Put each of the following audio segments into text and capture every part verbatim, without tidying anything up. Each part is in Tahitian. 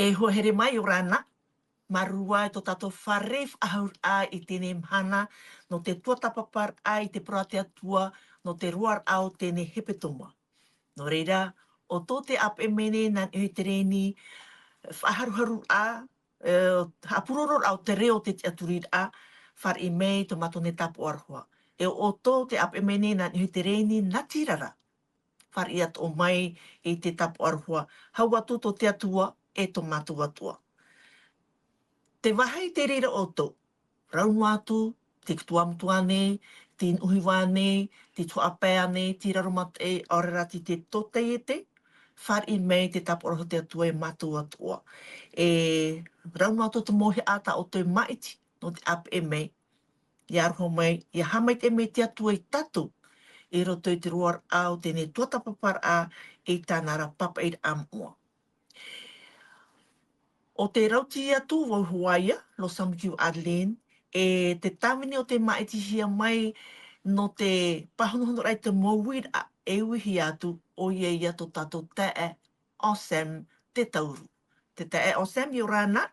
E hoa here mai, ʻia ora na. Māuruuru ā i tō tātou fare faʻahou raʻa i teie mahana, nō te tuatāpaparaʻa i te parau a te Atua, nō te roaraʻa o teie hepetoma. Nō reira, ʻo tō te ʻāpeʻe mai nei nā niʻa i te reni, faʻaharuharu raʻa, e, haʻapuroro raʻa o te reo o te tiʻaturiraʻa, fāriʻi mai tō mātou nei tāpaʻo aroha. E ʻo tō te ʻāpeʻe mai nei nā niʻa i te reni natirara, fāriʻi atoʻa mai i te tāpaʻo aroha, hau atu tō te Atua e tō mātou Atua. Te vāhi i te reira ʻoutou, rau noa atu, tei Kutuamotu ānei, tei Nuʻuhiva ānei, tei Tuhaʻa Pae ānei, tei Raromataʻi, ʻaore rā tei te tōtaiete, fāriʻi mai te tāpaʻo aroha o te Atua ia mātou atoʻa. E rau noa atu te mauhaʻa tā ʻoutou e māʻiti nō te ʻāpeʻe mai, ʻia aroha mai, ʻia haʻamaitaʻi mai te Atua ia tātou, i roto i te roaraʻa o teie tuatāpaparaʻa i tāna ra pāpaʻiraʻa moʻa. ʻO tē rauti atu vau hoʻi ia, Losamukiu Adeline, e te tāvini o tē māʻitihia mai nō te pāhonohonoraʻa i te mau uiraʻa, e uihia atu, ʻoia ia tō tātou taeaʻe Anselme Te Tauru. Te taeaʻe Anselme, ʻia ora na.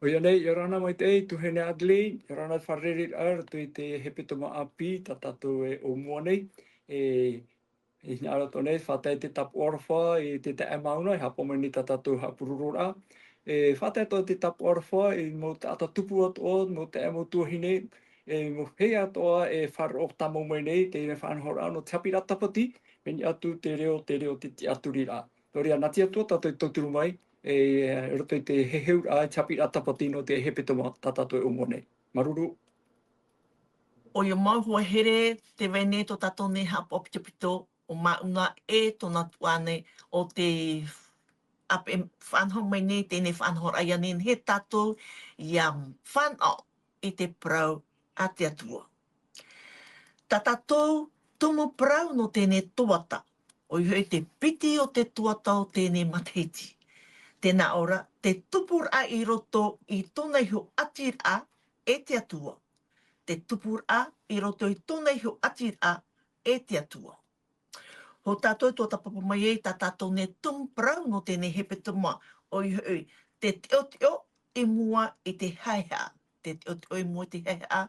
ʻOia nei, ʻia ora na maitaʻi, tuahine Adeline, ʻia ora na te fārereiraʻa i roto i te hepetoma ʻāpī, tā tātou e ʻōmua nei, e, e hinaʻaro atoʻa nei, faʻatae te tāpaʻo aroha i te taeaʻe Mauna, e haʻapaʻo mai nei tā tātou haʻapurororaʻa. E faʻatae atoʻa te tāpaʻo aroha i te mau taʻata tupu atoʻa, mau taeaʻe, mau tuahine, e mau feiā atoʻa e faʻaroʻo tāmau mai nei, teie faʻanahoraʻa nō te haʻapiʻiraʻa tāpati, mai niʻa atu te reo, te reo o te tiʻaturiraʻa. Nō reira, nā te Atua tātou e tauturu mai, e, i roto i te heheuraʻa, te haʻapiʻiraʻa tāpati nō te hepetoma tā tātou e ʻōmua nei. Māuruuru. ʻOia mau, hoa here, tē vai nei tō tātou nei haʻapaʻo pitopito, ʻo Mauna e tōna tuahine, ʻo tē ʻāpeʻe, faʻanaho mai nei teie faʻanahoraʻa ia nehenehe tātou ʻia fānaʻo i te parau a te Atua. Tā tātou tumu parau nō teie tuata, ʻoia hoʻi te piti o te tuata o teie matahiti. Tē nā ʻō ra, te tupuraʻa i roto i tōna iho ʻatiraʻa e te Atua. Te tupuraʻa i roto i tōna iho ʻatiraʻa e te Atua. Hou tātou e tuatāpapa mai ai tā tātou nei tumu parau nō teie hepetoma, ʻoia hoʻi, te teʻoteʻo i mua i te haʻehaʻa. Te teʻoteʻo i mua i te haʻehaʻa,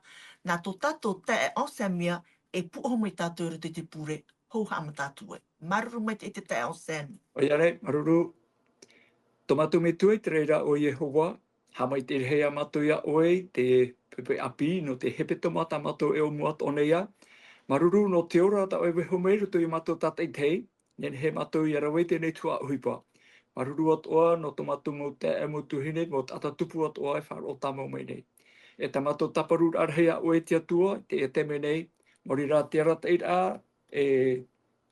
nā tō tātou taeaʻe Anselme ia e pūʻohu mai tātou i roto i te pure, hou haʻamata atu ai. Māuruuru maitaʻi te taeaʻe Anselme. ʻOia nei, māuruuru. Tō mātou Metua i te raʻi ra ʻo Iehova, haʻamaitaʻi rahi ā mātou ia ʻoe i te poʻipoʻi ʻāpī nō te hepetoma tā mātou e ʻōmua atoʻa nei ā. Māuruuru nō te ora tā ʻoe e vaiiho mai i roto ia mātou tātaʻitahi, nehenehe mātou ʻia rave i teie tuhaʻa ʻohipa. Māuruuru atoʻa nō tō mātou mau taeaʻe, mau tuahine, mau taʻata tupu atoʻa e faʻaroʻo tāmau mai nei. E tā mātou tāparuraʻa rahi ia ʻoe te Atua, i teie taime nei, maori rā te arataʻiraʻa, e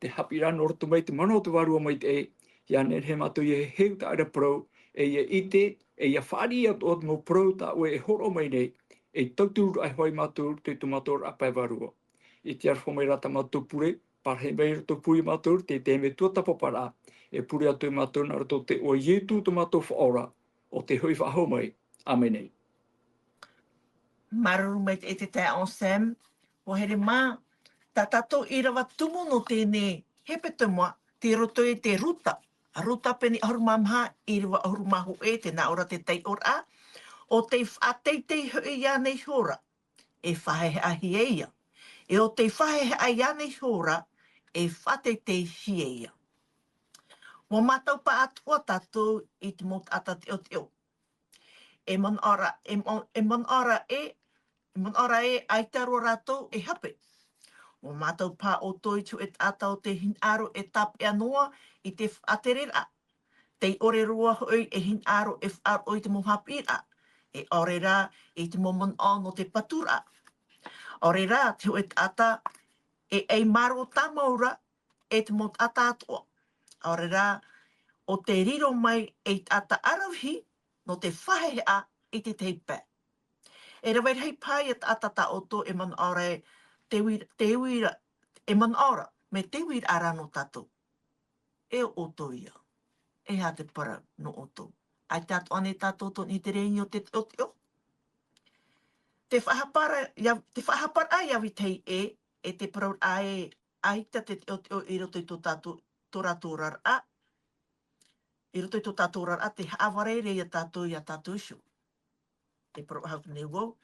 te haʻapiʻiraʻa nō roto mai te mana o te Vārua Maitaʻi, ʻia nehenehe mātou ʻia heheu i tā ʻoe ra parau, e ʻia ʻite, e ʻia fāriʻi atoʻa te mau parau tā ʻoe e hōroʻa mai nei, ei tautururaʻa hoʻi ia mātou i tō mātou ora pae vārua. I te aroha mai rā tā mātou pure, parahi mai i roto pū ia mātou i te, te mea tuatāpaparaʻa, e pure atu ia mātou nā roto i te iʻoa o Ietu tō mātou Faʻaora, ʻo tē hoʻi faʻahou mai. ʻĀmene. Māuruuru maitaʻi te taeaʻe Anselme. Hoa here mā, tā tātou ʻīrava tumu nō teie hepetoma, tei roto i te Ruta. Ruta pene ʻahuru mā maha, ʻīrava ʻahuru mā hōʻē, tē nā ʻō ra te taiʻoraʻa, ʻo tei faʻateitei hoʻi iāna iho ra, e faʻahaʻehaʻahia ia. E ʻo tei faʻahaʻehaʻa iāna iho ra, e faʻateiteihia ia. ʻUa mātau paʻatoʻa tātou i te mau taʻata teʻoteʻo. E manaʻo ra, e ma-, e manaʻo ra ē, e manaʻo ra ē, ʻaita roa rātou e hape. ʻUa mātau paʻatoʻa i te hōʻē taʻata ʻo tē hinaʻaro e tāpeʻa noa i te faʻatereraʻa. Tei ʻore roa hoʻi e hinaʻaro e faʻaroʻo i te mau haʻapiʻiraʻa, e ʻaore rā i te mau manaʻo nō te paturaʻa. ʻAore rā te hōʻē taʻata e ʻai mārō tāmau ra e te mau taʻata atoʻa. ʻAore rā, ʻo tē riro mai ei taʻata ʻaravihi nō te faʻahaʻehaʻa i te tahi pae. E rave rahi paha ia taʻata tā ʻoutou e manaʻo ra ē, te ui-, te uiraʻa, e manaʻo ra, mea te uiraʻa ra nō tātou. E ʻo ʻoutou ia. E aha te parau nō ʻoutou? ʻAita atoʻa nei tātou tō niʻa i te reni o te teʻoteʻo. Te faʻahapara ia, te faʻahaparaʻa ia vetahi ē, e te parauraʻa ē, ʻaita te teʻoteʻo i roto i tō tātou, tō rātou oraraʻa. i roto i tō tātou oraraʻa, te haʻavare ra ia tātou, ia tātou iho. Te parau ʻahuru mā vaʻu,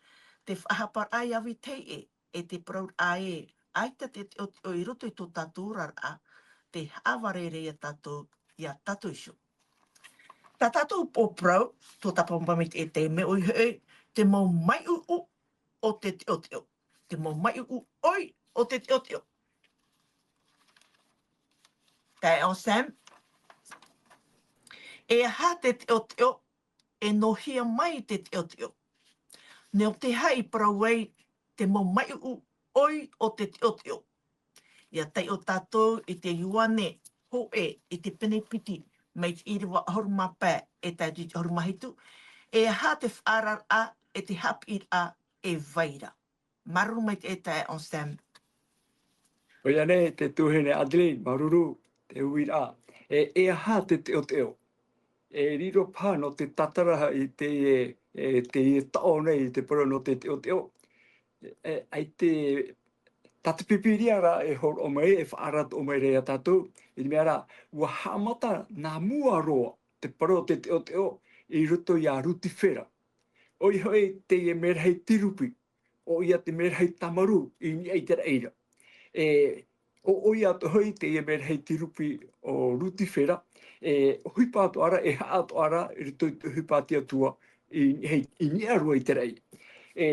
te faʻahaparaʻa ia Vītī ē, e te parau ē, ʻaita te teʻoteʻo i roto i tō tātou oraraʻa, te haʻavare ra ia tātou, ia tātou iho. Tā tātou upoʻo parau, tō tāpapa mai te, te mea ʻoia hoʻi, te mau maiʻuʻu o te teʻoteʻo. Te mau maiʻuʻu ʻoi o te teʻoteʻo. Taeaʻe Sam, e aha te teʻoteʻo, e nō hea mai te teʻoteʻo? Nō te aha i parau ai te mau maiʻuʻu ʻoi o te teʻoteʻo? Ia taiʻo tātou i te Ioane hōʻē i te pene piti, mai te ʻīrava ʻahuru mā pae e tae atu i te ʻahuru mā hitu, e aha te faʻaararaʻa, e te haʻapiʻiraʻa, e vai ra. Māuruuru maitaʻi e taeaʻe Sam. ʻOia nei, te tuahine Adeline, māuruuru, te uiraʻa. E, e aha te teʻoteʻo? E riro paha nō te tātara i te, e, e, te taʻo nei, i te parau nō te teʻoteʻo. E, ʻaita, tā te Pīpīria rā e hōroʻa mai, e faʻaara atoʻa mai ra ia tātou, i te mea rā, ʻua haʻamata nā mua roa te parau o te teʻoteʻo i roto ia Rutifera. ʻOia hoʻi teie merahi tirupi, ʻoia te merahi tāmarū i niʻa i te raʻi ra. E, ʻo, ʻoia atoʻa hoʻi teie merahi tirupi o Rutifera, e ʻohipa atoʻa ra, e haʻa atoʻa ra, i roto i te ʻohipa a te Atua, i, i, i niʻa roa i te raʻi. E,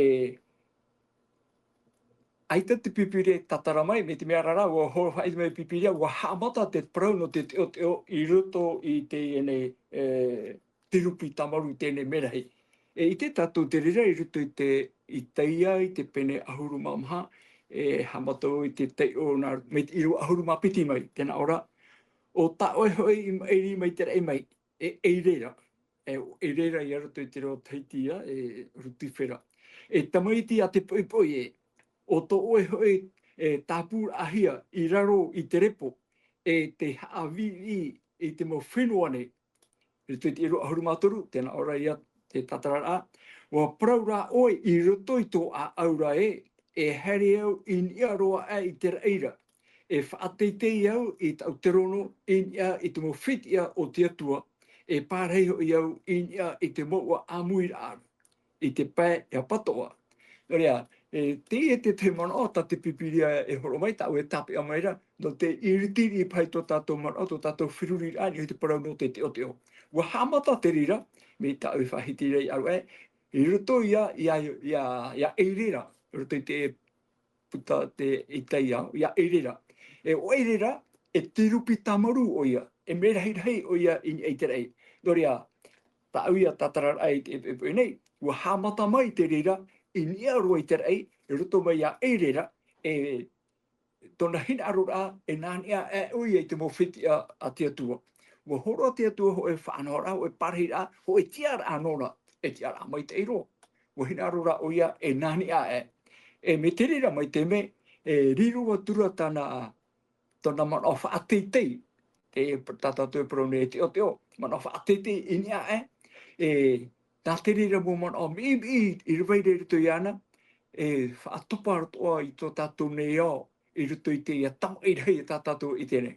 ʻaita te Pīpīria e tātara mai, mai te mea ra rā, ʻua hō-, faʻaʻite mai Pīpīria, ʻua haʻamata te parau nō te teʻoteʻo i roto i teie nei, e, tirupi tāmarū teie nei merahi. E ʻite tātou te reira i roto i te, Isaia i te pene ʻahuru mā maha, e haʻamata i te taiʻo nā, mai te ʻīrava ʻahuru mā piti mai, tē nā ʻō ra, ʻo tā ʻoe hoʻi i maʻiri mai te raʻi mai, e, e ʻere ra, e, e ʻere ra ia roto i te reo Tahiti ia, e Rutifera. E tamaiti a te poʻipoʻi ē, ʻo tō ʻoe hoʻi, e tāpūraʻahia i raro i te repo, e te haʻavīvī i te mau fenua nei. I roto i te ʻīrava ʻahuru mā toru, tē nā ʻō ra ia te tātararaʻa, ʻua parau rā ʻoe i roto i tō ʻāʻau ra ē, e haere au i niʻa roa aʻe i te raʻi ra, e faʻateitei au i tāʻu terono i niʻa i te mau fetiʻa o te Atua, e pārahi hoʻi au i niʻa i te mouʻa ʻāmuiraʻa ra, i te pae e ʻāpatoʻa. Nō reira, e, teie te tahi manaʻo tā te Pīpīria e hōroʻa mai, tāʻu e tāpeʻa mai ra, nō te iriti paha i tō tātou manaʻo, tō tātou feruriraʻa, i niʻa i te parau nō te teʻoteʻo. ʻUa haʻamata te reira, mai tāʻu e faʻahiti ra i ʻaruʻe, i roto ia, ia, ia, ia ʻere ra, i roto i te puta te Isaia, ia ʻere ra. E ʻo ʻere ra, e tirupi tāmarū ʻoia, e merahi rahi ʻoia i niʻa i te raʻi. Nō reira, tāʻu ia tātararaʻa i te, e, e, e nei, ʻua haʻamata mai te reira, i niʻa roa i te raʻi, i roto mai ia ʻere ra, e tōna hinaʻaroraʻa, e nā niʻa aʻe ʻoia i te mau fetiʻa a te Atua. ʻUa hōroʻa te Atua hōʻē faʻanahoraʻa, hōʻē parahiraʻa, hōʻē tiʻaraʻa nōna, e tiʻaraʻa maitaʻi roa. ʻUa hinaʻaro rā ʻoia e nā niʻa aʻe. E mai te reira mai te mea, e riro atu ra tāna, tōna manaʻo faʻateitei, te, tā tātou e parau nei e teʻoteʻo, manaʻo faʻateitei i niʻa aʻe, e, nā te reira mau manaʻo miʻimiʻi i rave ra i roto iāna, e faʻatopa atoʻa i tō tātou nei ao, i roto i teie tamaʻi rahi tā tātou e ʻite nei.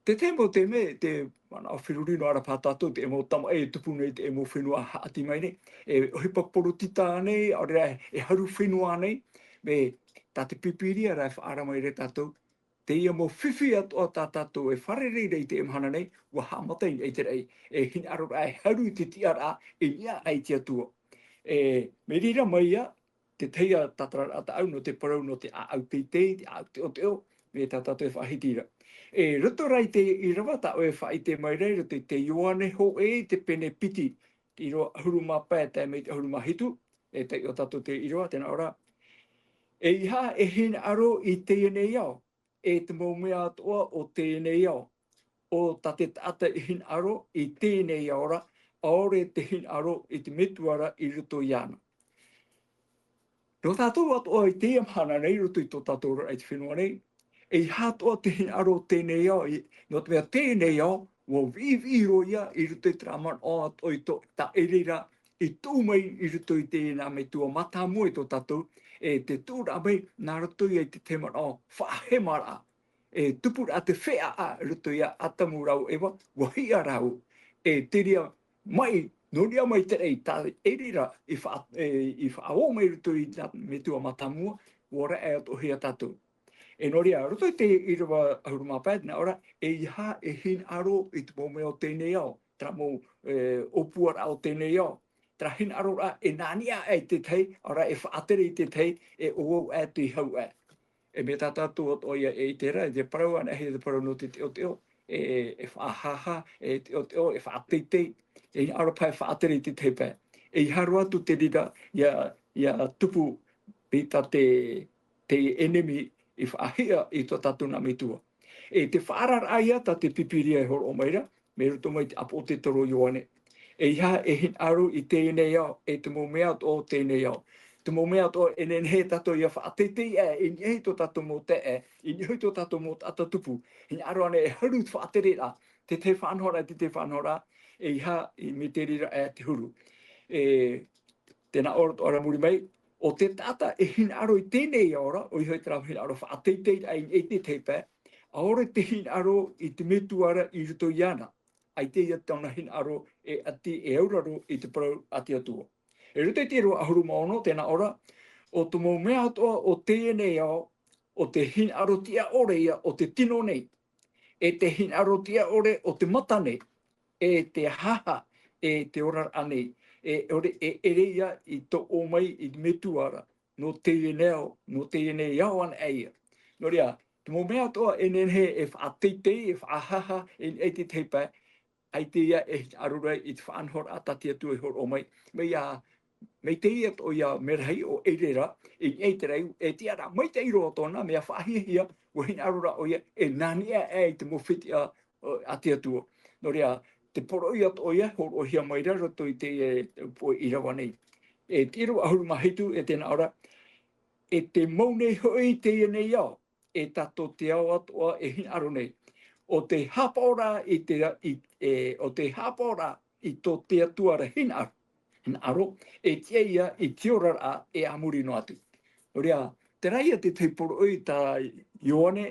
Te tahi mau te mea, te manaʻo feruri noa ra paha tātou, te mau tamaʻi e tupu nei, te mau fenua haʻati mai nei, e ʻohipa poritita nei, ʻaore rā e haru fenua nei, mea tā te Pīpīria rā e faʻaara mai ra ia tātou, teie mau fifi atoʻa tā tātou e fārerei ra i teie mahana nei, ʻua haʻamata i niʻa i te raʻi, e hinaʻaro rā e haru i te tiʻaraʻa, i niʻa aʻe i te Atua. E, mai reira mai ia, te tahi ā tātararaʻa tāʻu nō te parau nō te ʻāʻau teitei, te ʻāʻau teʻoteʻo, mea tā tātou e faʻahiti ra. E roto rā i te ʻīrava tāʻu e faʻaʻite mai ra, i roto i te Ioane hōʻē i te pene piti, te ʻīrava ʻahuru mā pae tae mai te ʻahuru mā hitu, e taiʻo tātou te ʻīrava, tē nā ʻō ra. ʻEiaha e hinaʻaro i teie nei ao, e te mau mea atoʻa o teie nei ao. ʻO tā te taʻata i hinaʻaro i teie nei ao ra, ʻaore te hinaʻaro i te Metua ra i roto iāna. Nō tātou atoʻa i teie mahana nei, i roto i tō tātou oraraʻa i te fenua nei, ʻeiaha atoʻa te hinaʻaro o teie nei ao, i, nō te mea teie nei ao, ʻua viʻiviʻi roa ia i roto i terā manaʻo atoʻa i tō, tā ʻere ra, i tuʻu mai i roto i te nā Metua mātāmua i tō tātou, e te tuʻuraʻa mai, nā roto ia i te, te manaʻo faʻahemaraʻa. E tupuraʻa te feʻaʻa i roto ia Atamu rāua ʻo Eva, ʻua hiʻa rāua. e te reira mai, nō reira mai te reira, tā e reira i faʻa-, e, i faʻaō mai roto i te metua mātāmua, ʻua raʻe atoʻa hia tātou. E nō reira, roto i te ʻīrava ʻahuru mā pae, nā ʻō ra, ʻeiaha e hinaʻaro i te mau mea o teie nei ao, terā mau, e, ʻōpuaraʻa o teie nei ao, terā hinaʻaroraʻa e nā niʻa aʻe i te tahi, ʻaore rā e faʻatere i te tahi, e ʻouau aʻe te hau aʻe. E mea tā tātou atoʻa ia e ʻite ra, e te parau anaʻe hia te parau nō te teʻoteʻo, e, e faʻahaha, e teʻoteʻo, e faʻateitei, e hinaʻaro paʻi e faʻatere i te tahi pae. ʻEiaha roa atu te reira, ia, ia tupu i tā te, te ʻenemi i faʻahiʻa i tō tātou nā metua. E te faʻaararaʻa ia tā te Pīpīria e hōroʻa mai ra, mai roto mai i te ʻāpoʻotoro o Ioane. ʻEiaha e hinaʻaro i teie nei ao, e te mau mea atoʻa o teie nei ao. Te mau mea atoʻa e nehenehe tātou ia faʻateitei aʻe, i niʻa i tō tātou mau taeaʻe, i niʻa i tō tātou mau taʻata tupu. Hinaʻaro ānei e haru te faʻatereraʻa, te tahi faʻanahoraʻa, te tahi faʻanahoraʻa, ʻeiaha i, mai te reira aʻe te huru. E, tē nā ʻō ra atoʻa ra muri mai, ʻo te taʻata e hinaʻaro i teie nei ao ra, ʻoia hoʻi terā hinaʻaro faʻateiteiraʻa i niʻa i te tahi pae, ʻaore te hinaʻaro i te metua ra i roto iāna. ʻAita ia tōna hinaʻaro e ʻati, e auraro i te parau a te Atua. I roto i te ʻīrava ʻahuru mā ono, tē nā ʻō ra, ʻo te mau mea atoʻa o teie nei ao, ʻo te hinaʻaro tiʻa ʻore ia o te tino nei, e te hinaʻaro tiʻa ʻore o te mata nei, e te haha, e te oraraʻa nei, e ʻore, e ʻere ia i tō ʻō mai i te metua ra, nō teie nei ao, nō teie nei ao anaʻe ia. Nō reira, te mau mea atoʻa e nehenehe e faʻateitei, e faʻahaha, e, i te tahi pae, ʻaita ia e hinaʻaro ra i te faʻanahoraʻa tā te Atua i hōroʻa mai. Mai ia, mai teie atoʻa ia merahi ʻo ʻErera, i niʻa i te raiu, e tiʻa ra, maitaʻi roa tōna mea faʻahiahia, ʻua hinaʻaro ra ʻoia, e nā niʻa aʻe i te mau fetiʻa, ʻo, a te Atua. Nō reira, te poroʻi atoʻa ia, hōroʻahia mai ra roto i te, e, upoʻo ʻīrava nei. E te ʻīrava ʻahuru mā hitu, e tē nā ʻō ra, e te mau nei hoʻi teie nei ao, e tātou te ao atoʻa e hinaʻaro nei. ʻO te haʻapaʻoraʻa i te, i, e, ʻo te haʻapaʻoraʻa i tō te Atua ra hinaʻaro, hinaʻaro, e tiʻa ia i te oraraʻa e a muri noa atu. Nō reira, terā ia te tahi poroʻi tā Ioane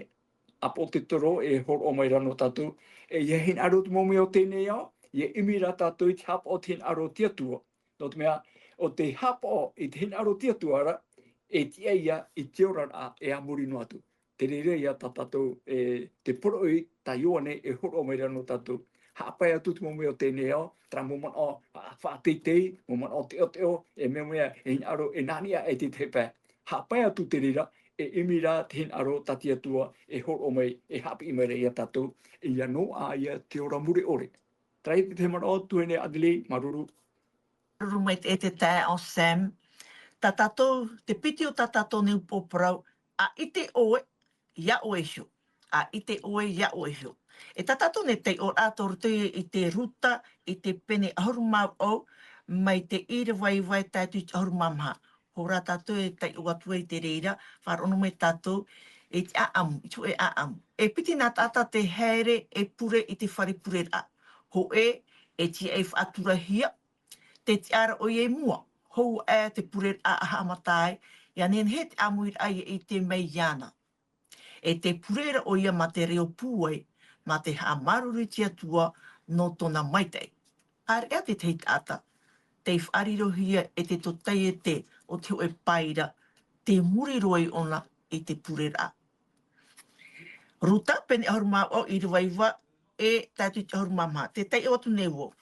ʻāpōsetolo e hōroʻa mai ra nō tātou, ʻeiaha e hinaʻaro i te mau mea o teie nei ao, ʻia ʻimi rā tātou i te haʻapaʻo i te hinaʻaro o te Atua. Nō te mea, ʻo te haʻapaʻo i te hinaʻaro o te Atua ra, e tiʻa ia i te oraraʻa e a muri noa atu. Te reira ia tā tātou, e, te poroʻi tā Ioane e hōroʻa mai ra nō tātou. Haʻapae atu te mau mea o teie nei ao, terā mau manaʻo, a, faʻateitei, mau manaʻo teʻoteʻo, e mea, mea, e hinaʻaro, e nā niʻa aʻe i te tahi pae. Haʻapae atu te reira, e ʻimi rā te hinaʻaro tā te Atua, e hōroʻa mai, e haʻapiʻi mai ra ia tātou, ʻia noaʻa ia te ora mure ʻore. Terā ia te tahi manaʻo, tuahine Adelaide, māuruuru. Māuruuru maitaʻi e te taeaʻe Sam. Tā tātou, te piti o tā tātou nei upoʻo parau, ʻa ʻite ʻoe, iā ʻoe iho. ʻA ʻite ʻoe, iā ʻoe iho. E tā tātou nei taiʻoraʻa tō roto i te Ruta, i te pene ʻahuru mā vaʻu, mai te ʻīrava iva e tae atu i te ʻahuru mā maha. Hōroʻa tātou e taiʻo atu ai i te reira, faʻaroʻo mai tātou, i te ʻāʻamu, i te hōʻē ʻāʻamu. E piti nā taʻata tē haere e pure i te fare pureraʻa. Hōʻē, e tiʻa e faʻaturahia, tē tiʻa ra ʻoia i mua, hou aʻe te pureraʻa a haʻamata ai, ʻia nehenehe te ʻāmuiraʻa ʻia ʻite mai iāna. E tē pure ra ʻoia mā te reo pūai, mā te haʻamāuruuru i te Atua nō tōna maitaʻi. ʻAreʻa te tahi taʻata, tei faʻarirohia e te tōtaiete o te hōʻē pae ra, tē muri roa iāna i te pureraʻa. Ruta, pene ʻahuru mā vaʻu, ʻīrava iva e tae atu i te ʻahuru mā maha. Tē taiʻo atu nei vau.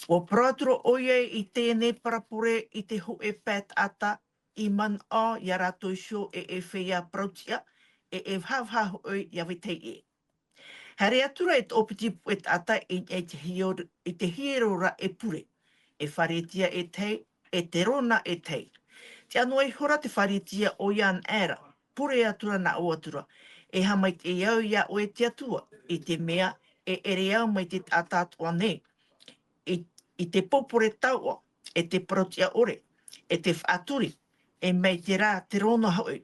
ʻUa parau atu ra ʻoia i teie nei parabole i te hōʻē pae taʻata i manaʻo iā rātou iho e, e feiā parau tiʻa, e, e vahavaha hoʻi iā vetahi ʻē. Haere atu ra e toʻopiti puʻe taʻata i, i te hiero, i te hiero ra e pure. E Pharisea e tahi, e Terona e tahi. Tiʻa noa ihora te Pharisea ʻoia anaʻe ra, pure atu ra, nā ʻō atu ra, e haʻamaitaʻi au iā ʻoe te Atua, i te mea e ʻere au mai te taʻata atoʻa nei, i, i te pōpore taoʻa, e te parau tiʻa ʻore, e te faʻaturi, e mai terā Terona hoʻi.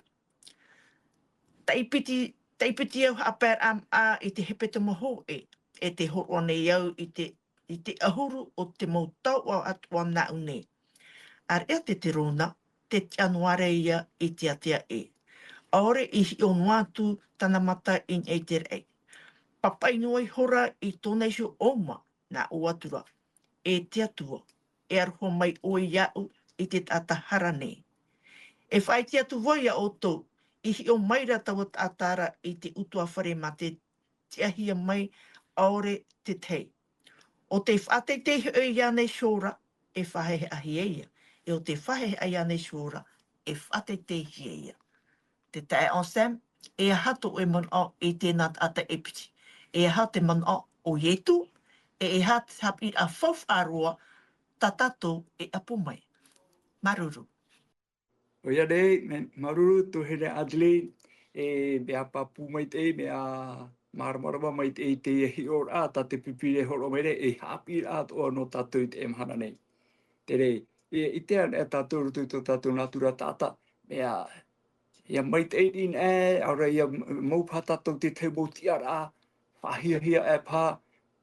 Taʻi piti, taʻi piti au haʻapaeraʻa i te hepetoma hōʻē, e tē hōroʻa nei au i te, i te ʻahuru o te mau taoʻa atoʻa nāʻu nei. ʻAreʻa te Terona, tē tiʻa noa ra ia i te ātea ʻē. ʻAore i hiʻo noa atu tāna mata i niʻa i te raʻi. Papaʻi noa ihora i tōna iho ʻōuma, nā ʻō atu ra, e te Atua, e aroha mai ʻoe iāʻu i te taʻata hara nei. E faʻaʻite atu vau iā ʻoutou, i hiʻo mai ra taua taʻata ra i te utuafare mā te tiʻahia mai ʻaore te tahi. ʻO te faʻateitei hoʻi iāna i te hora, e faʻahehaʻahia ia. E ʻo te faʻahehaʻa iāna i te hora, e faʻateiteihia ia. Te taeaʻe Anselme, e aha tō ʻoe manaʻo i tēnā taʻata e piti? E aha te manaʻo o Ietu, e e aha te haʻapiʻiraʻa faufaʻa roa tā tātou e ʻapo mai? Māuruuru. ʻOia nei, mea māuruuru tuahine Adeline, e mea pāpū maitaʻi, mea māramarama maitaʻi i teie hiʻoraʻa tā te pīpīria e hōroʻa mai nei, e haʻapiʻiraʻa atoʻa nō tātou i teie mahana nei. Terā, e, i te ana e tātou roto i tō tātou nātura taʻata, mea, ʻia maitaʻi riʻi aʻe, ʻaore rā ʻia mau paha tātou te tahi mau tiʻaraʻa, faʻahiahia aʻe paha,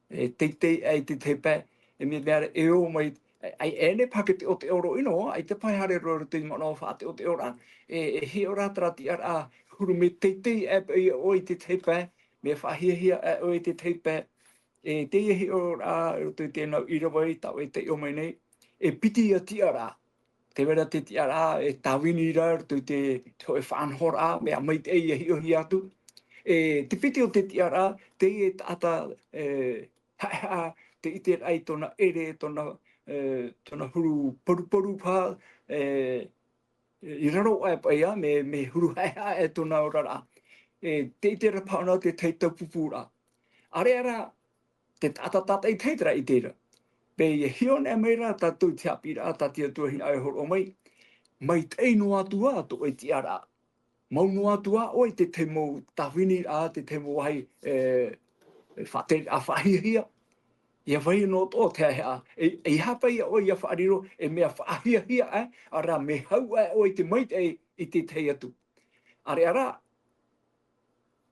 e teitei aʻe i te tahi pae, e mea, mea ra e ō mai, e, e, e ʻere paha ke teʻoteʻo roa ʻino, ʻaita paha e haere roa i roto i te manaʻo faʻateʻoteʻoraʻa, e, e hiʻo ra terā tiʻaraʻa huru mea teitei aʻe paʻi ʻoe i te tahi pae, mea faʻahiahia aʻe ʻoe i te tahi pae, e teie hiʻoraʻa i roto i tēnā ʻīrava tā ʻoe e taiʻo mai nei, e piti ia tiʻaraʻa. Tē vai ra te tiʻaraʻa e tāvini ra i roto i te, te hōʻē faʻanahoraʻa, mea maitaʻi ʻia hiʻohia atu. E te piti o te tiʻaraʻa, teie taʻata, e, haʻehaʻa, tē ʻite ra i tōna ʻere, tōna, e, tōna huru paruparu paha, e, i raro aʻe paʻi ā, mea, mea huru haʻehaʻa e tōna oraraʻa. E, tē ʻite ra paha ʻōna te tahi taupupūraʻa. ʻAreʻa rā, te taʻata tātaʻitahi terā i terā. Mea ʻia hiʻo aʻe mai ra tātou i te haʻapiʻiraʻa tā te Atua hinaʻaro e hōroʻa mai, maitaʻi noa atu ā tō ʻoe tiʻaraʻa. Mau noa atu ā ʻoe i te tahi mau tāviniraʻa, te tahi mau vāhi, e, e faʻatereraʻa faʻahiahia. ʻIa vai noa atoʻa te haʻehaʻa. E, e aha paʻi ʻoe ʻia faʻariro, e mea faʻahiahia aʻe, ʻaore rā mea hau aʻe ʻoe i te maitaʻi i te tahi atu. ʻAreʻa rā,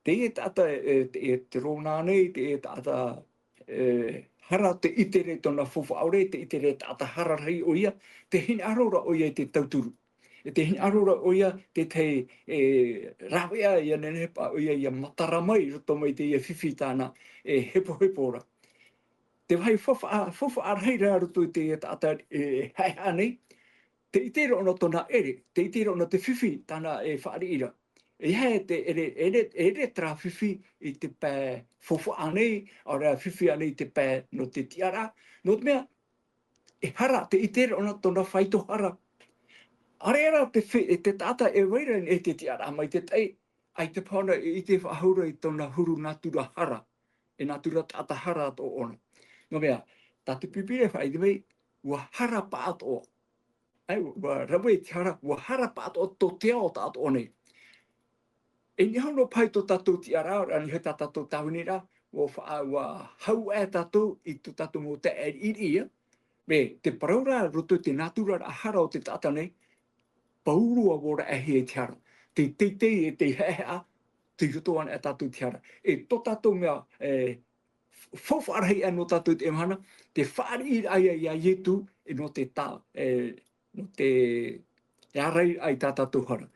teie taʻata, e, te, e, te rōnā nei, teie taʻata, e, hara, tē ʻite ra i tōna faufaʻa ʻore, tē ʻite ra e taʻata hara rahi ʻoia, tē hinaʻaro ra ʻoia i te tauturu. E tē hinaʻaro ra ʻoia te tahi, e, rāveʻa ʻia nehenehe paʻi ʻoia ʻia matara mai i roto mai i teie fifi tāna e hepohepo ra. Te vāhi faufaʻa, faufaʻa rahi ra i roto i teie taʻata e haʻehaʻa nei, tē ʻite ra ʻōna tōna ʻere, tē ʻite ra ʻōna te fifi tāna e fāriʻi ra. E aha te ʻere, ʻere, ʻere terā fifi i te pae faufaʻa nei, ʻaore rā fifi ānei i te pae nō te tiʻaraʻa, nō te mea, e hara, tē ʻite ra ʻōna tōna faito hara. ʻAreʻa rā te fe-, e te taʻata e vai ra i te tiʻaraʻa mai te taʻi, ʻaita paha ʻōna e ʻite faʻahou ra i tōna huru nātura hara, e nātura taʻata hara atoʻa ʻōna. Nō te mea, tā te Pīpīria e faʻaʻite mai, ʻua hara pāʻatoʻa. ʻAe, ʻua rave i te hara, ʻua hara pāʻatoʻa tō te ao tāʻatoʻa nei. E niʻa iho noa paha i tō tātou tiʻaraʻa, ʻaore rā niʻa iho tā tātou tāviniraʻa, ʻua fa-, ʻua hau aʻe tātou i tō tātou mau taeaʻe riʻiriʻi, ā. Mea, te parau ra, roto i te nātura ra hara o te taʻata nei, pauroa ʻua raʻehia i te hara. Te teitei e te haʻehaʻa, tei roto anaʻe tātou i te hara. E tō tātou mea, e, faufaʻa rahi aʻe nō tātou i teie mahana, te fāriʻiraʻa ia iā Ietu, e nō te tā, e, nō te, e ārairaʻa i tā tātou hara.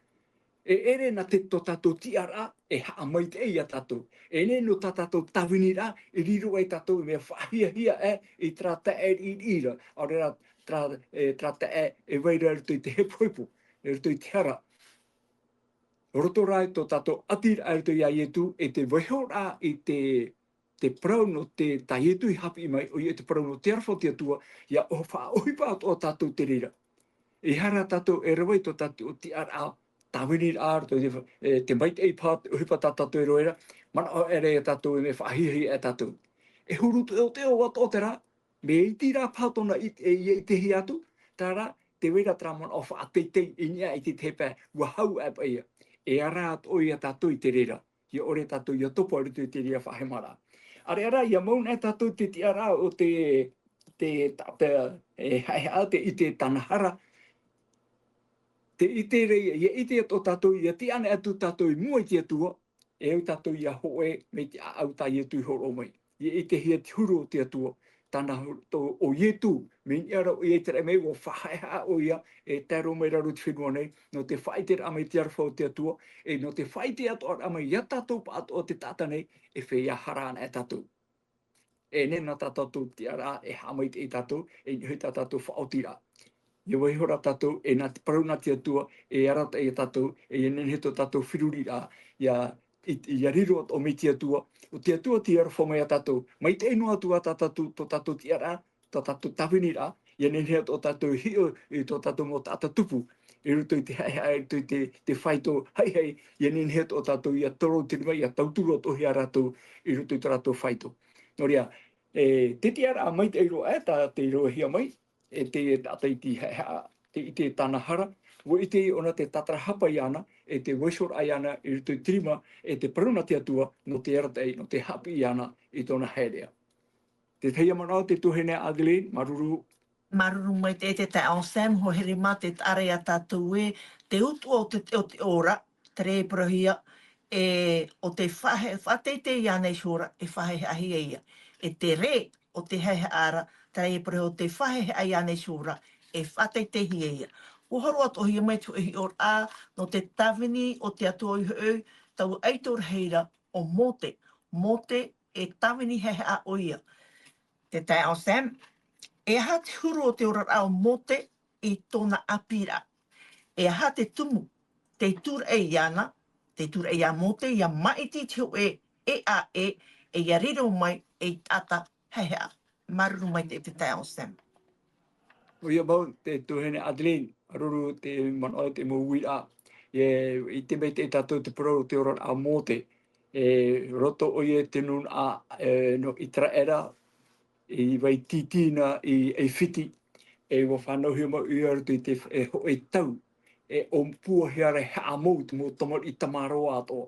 E ʻere nā te tō tātou tiʻaraʻa, e haʻamaitaʻi ia tātou. E ʻere nō tā tātou tāviniraʻa, e riro ai tātou, mea faʻahiahia aʻe i terā taeaʻe riʻiriʻi ra, ʻaore rā terā, e, terā taeaʻe e vai ra i roto i te hepohepo, i roto i te hara. Roto rā i tō tātou ʻatiraʻa i roto iā Ietu, e te vaihoraʻa i te, te parau nō te, tā Ietu i haʻapiʻi mai, ʻoia te parau nō te aroha o te Atua, ʻia ʻo-, faʻaʻohipa atoʻa tātou te reira. E aha rā tātou e rave i tō tātou tiʻaraʻa, tāviniraʻa, roto i te, e, te maitaʻi paha, te ʻohipa tā tātou e rave ra, manaʻo aʻera ia tātou e mea faʻahiahia aʻe tātou. E huru teʻoteʻo atoʻa terā, mea iti rā paha tōna i-, e, ʻia ʻitehia atu, terā rā, tē vai ra terā manaʻo faʻateitei i niʻa i te tahi pae, ʻua hau aʻe paʻi ia. E ara atoʻa ia tātou i te reira. ʻIa ʻore tātou ʻia topa i roto i te reira faʻahemaraʻa. ʻAreʻa rā, ʻia mau anaʻe tātou i te tiʻaraʻa o te, te, ta-, te, e, haʻehaʻa, tē ʻite tāna hara. Tē ʻite ra, ʻia ʻite atoʻa tātou, ʻia tiʻa anaʻe atu tātou i mua i te Atua, e au tātou ʻia hōʻē mai te ʻāʻau tā Ietu i hōroʻa mai. ʻIa ʻitehia te huru o te Atua, tāna hu-, tō, ʻo Ietu, mea niʻa ra ʻoia i te raʻi mai, ʻua faʻahaʻehaʻa ʻoia, e tae roa mai raro i te fenua nei, nō te faʻaʻiteraʻa mai i te aroha o te Atua, e nō te faʻaʻite atoʻaraʻa mai ia tātou pāʻatoʻa te taʻata nei, e feiā hara anaʻe tātou. E nehenehe tā tātou tiʻaraʻa e haʻamaitaʻi ia tātou, e nehenehe tā tātou faʻaotiraʻa. ʻIa vaiiho rā tātou, e nā te parau nā te Atua, e arataʻi ia tātou, e ʻia nehenehe tō tātou feruriraʻa, ʻia, i, ʻia riro atoʻa mai te Atua, ʻo te Atua tei aroha mai ia tātou, maitaʻi noa atu ā tā tātou, tō tātou tiʻaraʻa, tā tātou tāviniraʻa, ʻia nehenehe atoʻa tātou e hiʻo i tō tātou mau taʻata tupu, i roto i te haʻehaʻa, i roto i te, te faito haʻihaʻi, ʻia nehenehe atoʻa tātou ʻia toro te rima, ʻia tauturu atoʻahia rātou i roto i tō rātou faito. Nō reira, e, te tiʻaraʻa maitaʻi roa ē, tā te roahia mai, e te taʻata i te haʻehaʻa, tē ʻite i tāna hara, ʻua ʻite ʻōna te tātarahapa iāna, e te vaiihoraʻa iāna i roto i te rima, e te parau nā te Atua, nō te arataʻi, nō te haʻapiʻi iāna i tōna haereʻa. Te tahi manaʻo te tuahine Adeline, māuruuru. Māuruuru maitaʻi te taeaʻe Sam, hoa here mā te taʻa ra ia tātou ē, te utuʻa o te, o te ora, terā e parauhia, e, ʻo tē faʻahe-, faʻateitei iāna ihora, e faʻahaʻehaʻahia ia. E te rē o te haʻehaʻa ra, terā e parauhia ʻo tē faʻahaʻehaʻa iāna ihora, e faʻateiteihia ia. ʻUa horo atoʻahia mai te hōʻē hiʻoraʻa, nō te tāvini o te Atua ʻoihoʻi, taua ʻaito rahi ra, ʻo Mōte. Mōte e tāvini haʻehaʻa ʻoia. Te taeaʻe Sam, e aha te huru o te oraraʻa o Mōte i tōna ʻāpīraʻa? E aha te tumu tei tūraʻi iāna, tei tūraʻi iā Mōte, ʻia māʻiti i te hōʻē ʻēʻa ʻē, e ʻia riro mai ei taʻata haʻehaʻa? Māuruuru maitaʻi te taeaʻe Sam. ʻOia mau, te tuahine Adeline, māuruuru te manaʻo, te mau uiraʻa. E, ʻite maitaʻi tātou te parau o te oraraʻa o Mōte. E, roto ʻoia i te nūnaʻa, e, nō ʻĪteraʻera, i vai tītī na i ʻAifiti, e ʻua fānauhia mai ʻoia i roto i te, e, hōʻē tau, e ʻōpuahia ra e haʻamou te mau tamariʻi tamaroa atoʻa,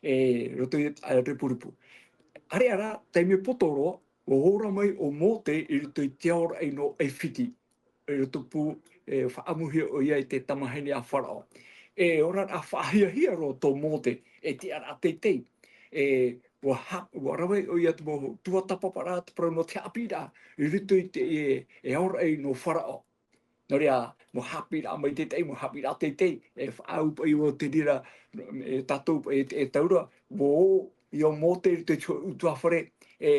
e, roto i te, e, repurepu. ʻĀreʻa rā, taime poto roa, ʻua ora mai ʻo Mōte i roto i te aoraʻi nō ʻAifiti, i roto pū, e, faʻaʻamuhia ʻoia i te tamahine a Faraō. E oraraʻa faʻahiahia roa tō Mōte, e tiʻaraʻa teitei. E, ʻua ha-, ʻua rave ʻoia te mau tuatāpaparaʻa, te parau nō te haʻapiʻiraʻa, i roto i te, e, e aoraʻi nō Faraō. Nō reira, mau haʻapiʻiraʻa maitaʻi, mau haʻapiʻiraʻa teitei, e faʻaau paʻi ʻoia te reira, e tātou paʻi e, e taura, ʻua ō ia Mōte i roto i te hōʻē ʻutuāfare, e,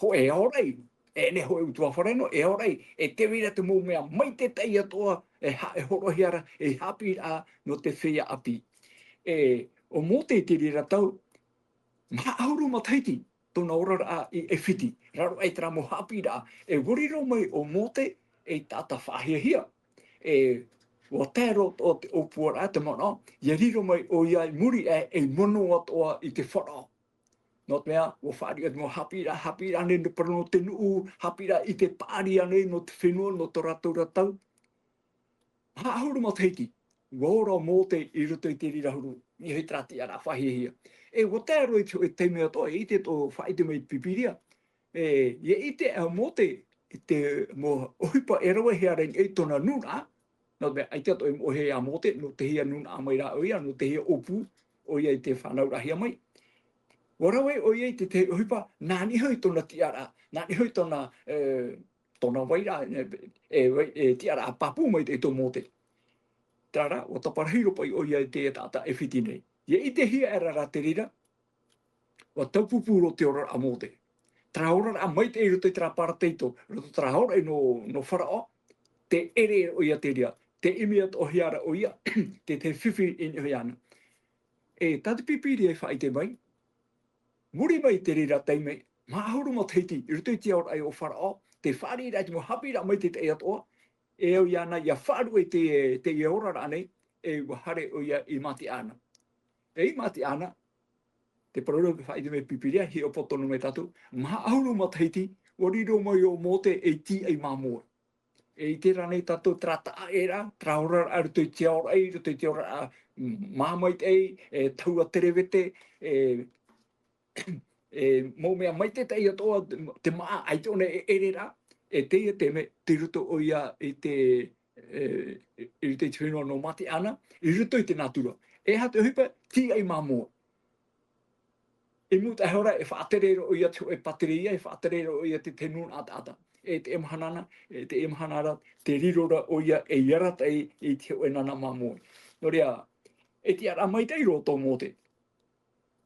hōʻē aoraʻi, e nehenehe hōʻē ʻutuāfare noa, e aoraʻi, e te reira te mau mea maitaʻi atoʻa, e ha-, e hōroʻahia ra, e haʻapiʻiraʻa nō te feiā ʻāpī. E, ʻo Mōte i te reira tau, maha ʻahuru matahiti tōna oraraʻa i ʻAifiti, raro aʻe i terā mau haʻapiʻiraʻa, e ʻua riro mai ʻo Mōte ei taʻata faʻahiahia. E, ʻua tae roa atoʻa te ʻōpuaraʻa, te manaʻo, ʻia riro mai ʻoia i muri aʻe ei mano atoʻa i te Faraō. Nō te mea, ʻua fāriʻi atu mau haʻapiʻiraʻa, haʻapiʻiraʻa nei nō parau nō te nuʻu, haʻapiʻiraʻa i te paʻari ānei nō te fenua, nō tō rātou ra tau. Maha ʻahuru matahiti, ʻua ora ʻo Mōte i roto i te reira huru, i roto i terā tiʻaraʻa faʻahiahia. E ʻua tae roa i te hōʻē taime atoʻa, e ʻite atoʻa, faʻaʻite mai te Pīpīria. E, ʻia ʻite ʻo Mōte i te mau ʻohipa e ravehia ra i niʻa i tōna nūnaʻa, nō te mea, ʻaita atoʻa e moʻehia iā Mōte, nō te hea nūnaʻa mai rā ʻoia, nō te hea ʻōpū ʻoia i te fānauraʻahia mai. ʻUa rave ʻoia i te tahi ʻohipa, nā niʻa iho i tōna tiʻaraʻa, nā niʻa iho i tōna, e, tōna vairaʻa, e, e, e tiʻaraʻa pāpū maitaʻi tō Mōte. Terā rā, ʻua taparahi roa paʻi ʻoia i te taʻata ʻAifiti nei. ʻIa ʻitehia aʻera rā te reira, ʻua taupupū roa te oraraʻa a Mōte. Terā oraraʻa maitaʻi i roto i terā parataito, i roto i terā aoraʻi nō, nō Faraō, tē ʻere ʻoia te reira, tē ʻimi atoʻahia ra ʻoia, te, te fifi i niʻa iho iāna. E, tā te Pīpīria e faʻaʻite mai, muri mai i te reira taime, maha ʻahuru matahiti, i roto i te aoraʻi o Faraō, tē fāriʻi ra te mau haʻapiʻiraʻa maitaʻi atoʻa, e au iāna ʻia faʻaruʻe i te, te oraraʻa nei, e ʻua haere ʻoia i Matiʻana. E i Matiʻana, te parau ra e faʻaʻite mai te Pīpīria, hiʻopoʻa tonu mai tātou, maha ʻahuru matahiti, ʻua riro mai ʻo Mōte ei tīaʻi māmoe. E ʻite rānei tātou terā taʻaʻēraʻa, terā oraraʻa i roto i te aoraʻi, i roto i te oraraʻa, mm, māmaitaʻi, e, tahua terevete, e, e, mau mea maitaʻi atoʻa, te, te māʻa, ʻaita ʻōna e ʻere ra, e teie taime, tei roto ʻoia i te, e, i roto i te fenua nō Matiʻana, i roto i te nātura. E aha te ʻohipa, tīaʻi māmoe. I mūtaʻa iho ra, e faʻatere roa ʻoia te hōʻē pātireia, e faʻatere roa ʻoia te, te nūnaʻa taʻata. E teie mahana na, e teie mahana ra, tē riro ra ʻoia ei arataʻi i te hōʻē nana māmoe. Nō reira, e tiʻaraʻa maitaʻi roa tō Mōte.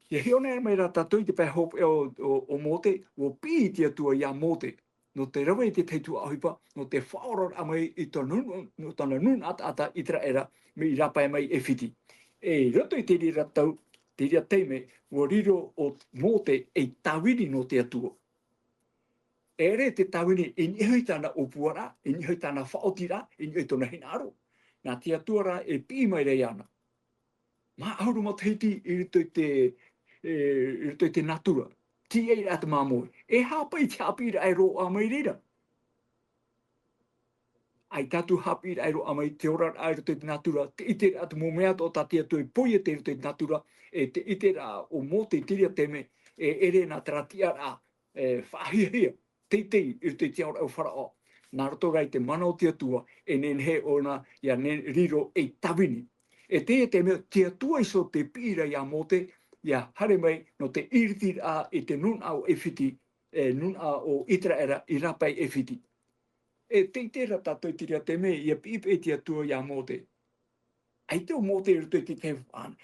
Ia hiʻo nei mai rā tātou i te pae hopeʻa o, o, o Mōte, ʻua piʻi te Atua iā Mōte, nō te rave i te tahi tuhaʻa ʻohipa, nō te faʻaoraraʻa mai i tōna nū-, nō tōna nūnaʻa taʻata ʻĪteraʻera, mea rāpae mai i ʻAifiti. E, i roto i te reira tau, te reira taime, ʻua riro ʻo Mōte ei tāvini nō te Atua. E ʻere te tāvini i niʻa iho i tāna ʻōpuaraʻa, i niʻa iho i tāna faʻaotiraʻa, i niʻa iho i tōna hinaʻaro. Nā te Atua rā e piʻi mai ra iāna. Maha ʻahuru matahiti i roto i te, e, i roto i te natura. Tīaʻiraʻa te māmoe. E aha paʻi te haʻapiʻiraʻa e roaʻa mai i reira? ʻAita atu haʻapiʻiraʻa e roaʻa mai, te oraraʻa i roto i te natura, te ʻiteraʻa te mau mea atoʻa tā te Atua i poiete i roto i te natura, e te ʻiteraʻa o Mōte i te reira taime, e ʻere nā terā tiʻaraʻa, e, faʻahiahia, teitei i roto i te aoraʻi o Faraō. Nā roto rā i te mana o te Atua, e nehenehe ʻōna ʻia ne-, riro ei tāvini. E teie taime, te Atua iho tē piʻi ra iā Mōte, ʻia haere mai nō te ʻiritiraʻa i te nūnaʻa o ʻAifiti, e, nūnaʻa o ʻĪteraʻera i rāpae i ʻAifiti. E teitei rā tātou i te reira taime, ʻia piʻipiʻi te Atua iā Mōte. ʻAita ʻo Mōte i roto i te, te,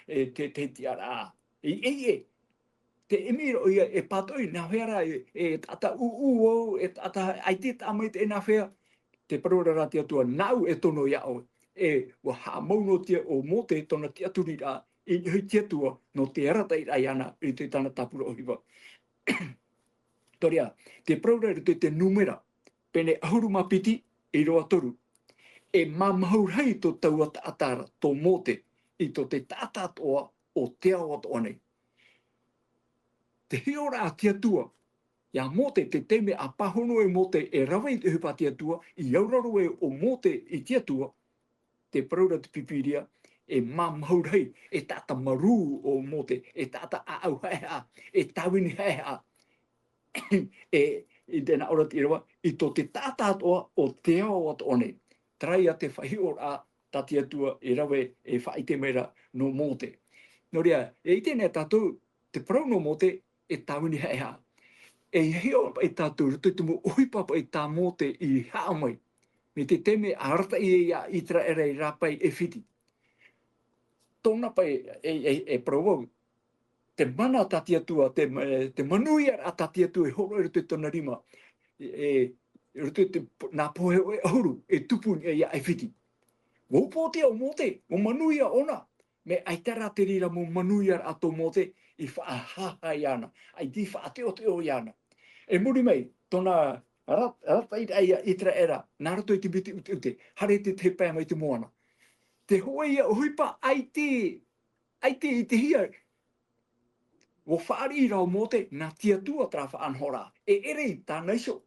e, te, te tiʻaraʻa. E, e, e. Te ʻimi ra ʻoia e pātoʻi, nā hea rā, e, e taʻata ʻūʻū au, e taʻata ʻaita e taʻa maitaʻi nā hea. Tē parau ra rā te Atua, nāʻu e tono iā ʻoe. E, ʻua haʻamau noa atu ʻo Mōte tōna tiʻaturiraʻa i niʻa iho i te Atua, nō te arataʻiraʻa iāna, i roto i tāna tāpura ʻohipa. Nō reira, tē parau ra i roto i te Nūmera, pene ʻahuru mā piti, ʻīrava toru. E māmāhuru rahi tō taua taʻata ra, tō Mōte, i tō te taʻata atoʻa o te ao atoʻa nei. Te hiʻoraʻa a te Atua, iā Mōte, te taime ʻa pāhono e Mōte, e rave i te ʻohipa a te Atua, i auraro e ʻo Mōte i te Atua, tē parau ra te Pīpīria, e māmāhuru rahi, e taʻata marū ʻo Mōte, e taʻata ʻāʻau haʻehaʻa, e tāvini haʻehaʻa. E, i te nā ʻō ra te ʻīrava, i tō te taʻata atoʻa o te ao atoʻa nei. Terā ia te faʻahiʻoraʻa tā te Atua e rave, e faʻaʻite mai ra nō Mōte. Nō reira, e ʻite nei tātou, tē parau nō Mōte, e tāvini haʻehaʻa. E hiʻo paʻi tātou, i roto i te mau ʻohipa paʻi tā Mōte i haʻamau. Mai te taime ʻa arataʻi ai iā ʻĪteraʻera i rāpae i ʻAifiti. Tōna paʻi, e, e, e parau vau, te mana tā te Atua, te, e, te manuiaraʻa tā te Atua e hōroʻa i roto i tōna rima, e, e, i roto i te, nā pohe ʻahuru, e tupu i niʻa iā ʻAifiti. ʻUa upoʻotiʻa ʻo Mōte, ʻua manuia ʻōna, mea ʻaita rā te reira mau manuiaraʻa tō Mōte i faʻahaʻehaʻa iāna, ʻaita i faʻateʻoteʻo iāna. E muri mai, tōna ara-, arataʻiraʻa iā ʻĪteraʻera, nā roto i te miti ʻuteʻute, haere te, te pae mai te moana. Te hōʻē ia ʻohipa ʻaita, ʻaita i ʻitehia, ʻua fāriʻi ra ʻo Mōte, nā te Atua terā faʻanahoraʻa. E ʻere i tāna iho.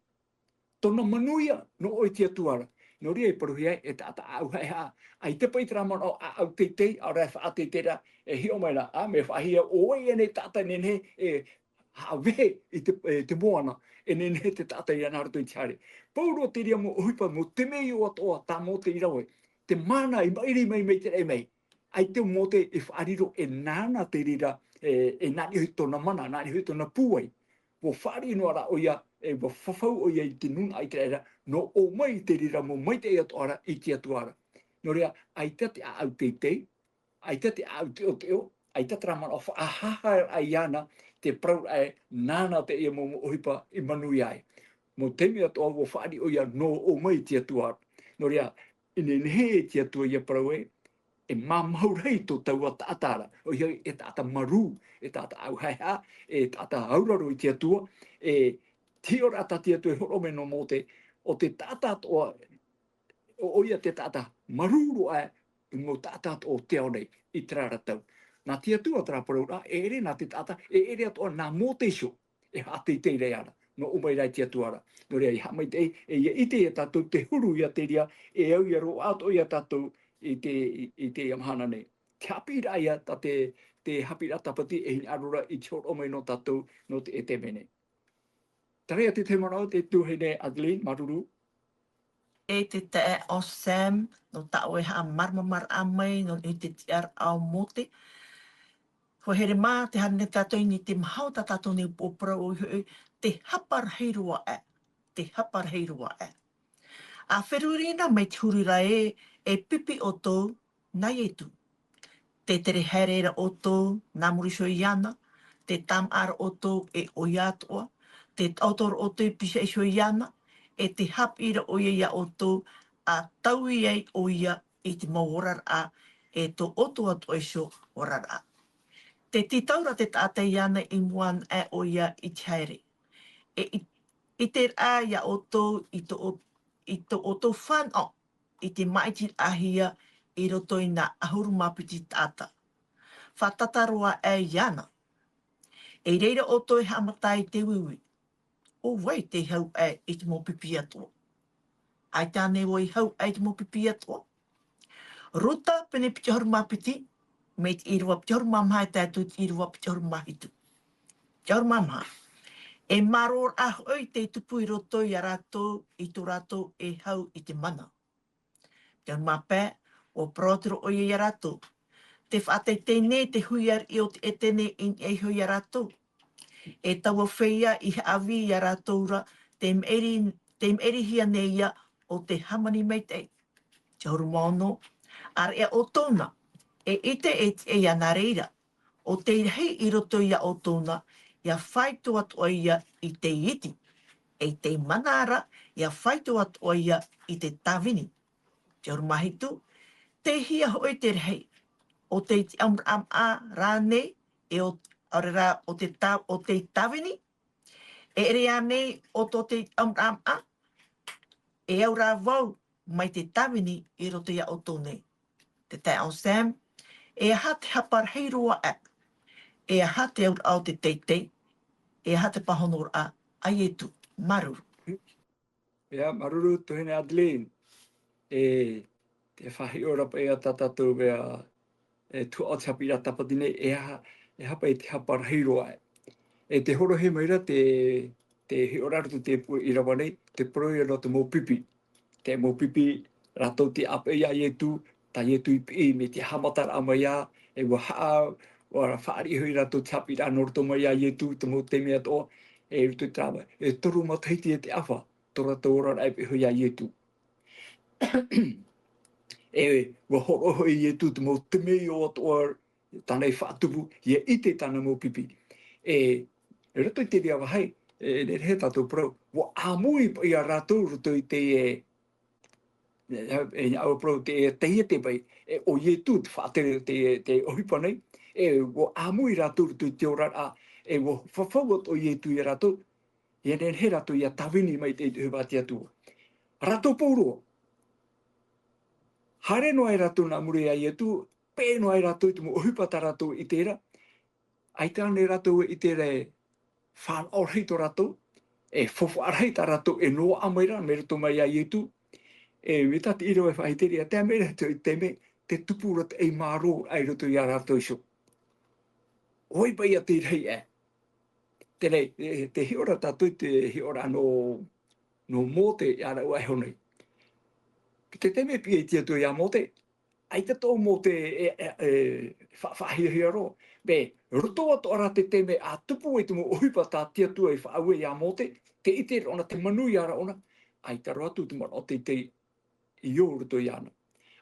Tōna manuia, nō ʻoe te Atua ra. Nō reira e parauhia ai, e taʻata ʻāʻau haʻehaʻa. ʻAita paʻi terā manaʻo ʻāʻau teitei, ʻaore rā e faʻateiteiraʻa, e hiʻo mai ra, ā, mea faʻahiahia, ʻo vai ʻaʻe nei taʻata e nehenehe e haʻavehe i te, e, te moana, e nehenehe te taʻata i ana nā roto i te haere. Pauroa te reira mau ʻohipa, mau temeio atoʻa tā Mōte i rave. Te mana i maʻiri mai, mai te raʻi mai. ʻAita ʻo Mōte e faʻariro e nāna te reira, e, e nā niʻa hoʻi tōna mana, nā niʻa hoʻi tōna pūai. ʻUa fāriʻi noa ra ʻoia, e ʻua fafau ʻoia i te nūnaʻa ʻĪteraʻera, nō ʻō mai te reira mau maitaʻi atoʻa ra i te Atua ra. Nō reira, ʻaita te ʻāʻau teitei, ʻaita te ʻāʻau teʻoteʻo, ʻaita terā manaʻo faʻahaʻehaʻa iāna, te parau ra ē, nāna teie mau, mau ʻohipa i manuia ai. Mau taime atoʻa ʻua fāriʻi ʻoia nō ʻō mai te Atua ra. Nō reira, e nehenehe e te Atua ʻia parau ē, e māmāhuru rahi tō taua taʻata ra, ʻoia hoʻi e taʻata marū, e taʻata ʻāʻau haʻehaʻa, e taʻata auraro i te Atua, e te hiʻoraʻa tā te Atua e hōroʻa mai nō Mōte, ʻo te taʻata atoʻa, ʻo, ʻoia te taʻata marū roa aʻe i te mau taʻata atoʻa o te ao nei, i terā ra tau. Nā te Atua terā parauraʻa, e ʻere nā te taʻata, e ʻere atoʻa nā Mōte iho, e haʻateitei ra iāna, nō ʻō mai rā i te Atua ra. Nō reira, e haʻamaitaʻi, e ʻia ʻite ia tātou te huru ia te reira, e au ia roaʻa atoʻa ia tātou i te, i, i teie mahana nei. Te haʻapiʻiraʻa ia, tā te, te haʻapiʻiraʻa tāpati e hinaʻaro ra i te hōroʻa mai nō tātou, nō te, e te mea nei. Terā ia te tahi manaʻo, te tuahine Adeline, māuruuru. E te taeaʻe Sam, nō tā ʻoe haʻamāramarama mai, nō niʻa i te tiʻaraʻa o Mōte. ʻUa here mā, tē haere nei tātou i niʻa i te maha o tā tātou nei upoʻo parau ʻoia hoʻi, te hapa rahi roa aʻe, te hapa rahi roa aʻe. ʻA feruri na mai te huru ra ē, e pipi ʻoutou nā Ietu. Tē tere haere ra ʻoutou, nā muri iho iāna, te tāmāʻa ra ʻoutou e ʻoia atoʻa, te taʻoto ra ʻoutou i pīhaʻi iho iāna, e te haʻapiʻi ra ʻoia iā ʻoutou, ʻa taui ai ʻoia i te mau oraraʻa, e tō ʻoutou atoʻa iho oraraʻa. Tē tītau ra te taʻata iāna i mua anaʻe ʻoia i te haere. E i, ʻite ra iā ʻoutou i tō ʻou-, i tō ʻoutou fānaʻo, i te māʻitiraʻahia i roto i nā ʻahuru mā piti taʻata. Fātata roa aʻe iāna. I reira ʻoutou e haʻamata i te uiui. ʻO vai tei hau aʻe i te mau pipi atoʻa? ʻAita ānei vau i hau aʻe i te mau pipi atoʻa? Ruta pene piti ʻahuru mā piti, mai te ʻīrava piti ʻahuru mā maha e tae atu i te ʻīrava piti ʻahuru mā hitu. Piti ʻahuru mā maha. E mārō ra hoʻi tei tupu i roto iā rātou, i tō rātou e hau i te mana. Piti ʻahuru mā pae, ʻua parau atu ra ʻoia iā rātou. Tē faʻateitei nei te hui ariʻi o te ʻētene i niʻa iho iā rātou? E taua feiā i haʻavī iā rātou ra, tē maʻiri, tē maʻirihia nei ia ʻo tē hāmani maitaʻi. Piti ʻahuru mā ono, ʻāreʻa ʻoutou na, e ʻite e tiʻa iāna reira, ʻo tei rahi i roto iā ʻoutou na, ʻia faito atoʻa ia i te iti, e tei mana ra, ʻia faito atoʻa ia i te tāvini. Piti ʻahuru mā hitu, tei hea hoʻi te rahi, ʻo tei tiʻamuraʻa maʻa rānei, e ʻo, ʻaore rā, ʻo te tā-, ʻo tei tāvini, e ʻere ānei ʻo tō tei tiʻamuraʻa maʻa, e au rā vau mai te tāvini i roto iā ʻoutou nei. Te taeaʻe Sam, e aha te hapa rahi roa aʻe? E aha te auraʻa o te teitei? E aha te pāhonoraʻa a Ietu? Māuruuru. ʻIa, māuruuru, tuahine Adeline. E, tē faʻahiʻo ra paʻi ā tā tātou mea, e, tuhaʻa o te haʻapiʻiraʻa tāpati nei, e aha, e aha paʻi te hapa rahi roa aʻe? E tē hōroʻahia mai ra te, te hiʻoraʻa i roto i te puʻe ʻīrava nei, tē parau ia nō te mau pipi. Te mau pipi, rātou tei ʻāpeʻe iā Ietu, tā Ietu i piʻi, mai te haʻamataraʻa mai ā, e ʻua haʻa-, ʻua fāriʻi hoʻi rātou te haʻapiʻiraʻa nō roto mai iā Ietu, te mau taime atoʻa, e i roto i terā, e toru matahiti e te ʻāfa, tō rātou oraraʻa e piʻi hoʻi iā Ietu. E, ʻua hōroʻa hoʻi Ietu te mau temeio atoʻa tāna i faʻatupu, ʻia ʻite i tāna mau pipi. E, i roto i te reira vāhi, e, nehenehe tātou e parau, ʻua ʻāmui paʻi ia rātou i roto i te, e, e, e, ʻua parau te, e, taiete paʻi, e, ʻo Ietu te faʻatere te, te ʻohipa nei, e, ʻua ʻāmui rātou i roto i te oraraʻa, e, ʻua fafau atoʻa Ietu ia rātou, ʻia nehenehe rātou ʻia tāvini maitaʻi i te ʻohipa a te Atua. Rātou pauroa. Haere noa ai rātou nā muri iā Ietu, peʻe noa ai rātou i te mau ʻohipa tā rātou i ʻite ra. ʻAita ānei rātou e ʻite ra e fānaʻo rahi tō rātou, e faufaʻa rahi tā rātou e noaʻa mai ra, mai roto mai iā Ietu. E, mai tā te ʻīrava e faʻaʻite ra, ʻia tae mai ra te, te mea, tē tupu ra te ʻai mārō i roto ia rātou iho. ʻO vai paʻi ia tei rahi aʻe? Teie, e, tē hiʻo ra tātou i te hiʻoraʻa nō, nō Mōte ia rāua iho nei. I te taime e piʻi ai te Atua ia Mōte, ʻaita tō Mōte e, e, e, fa-, faʻahiahia roa. Mea, roto atoʻa ra te taime ʻa tupu ai te mau ʻohipa tā te Atua i faʻaue ia Mōte, tē ʻite ra ʻōna, tē manuia ra ʻōna, ʻaita roa atu te manaʻo teitei i ō roto iāna.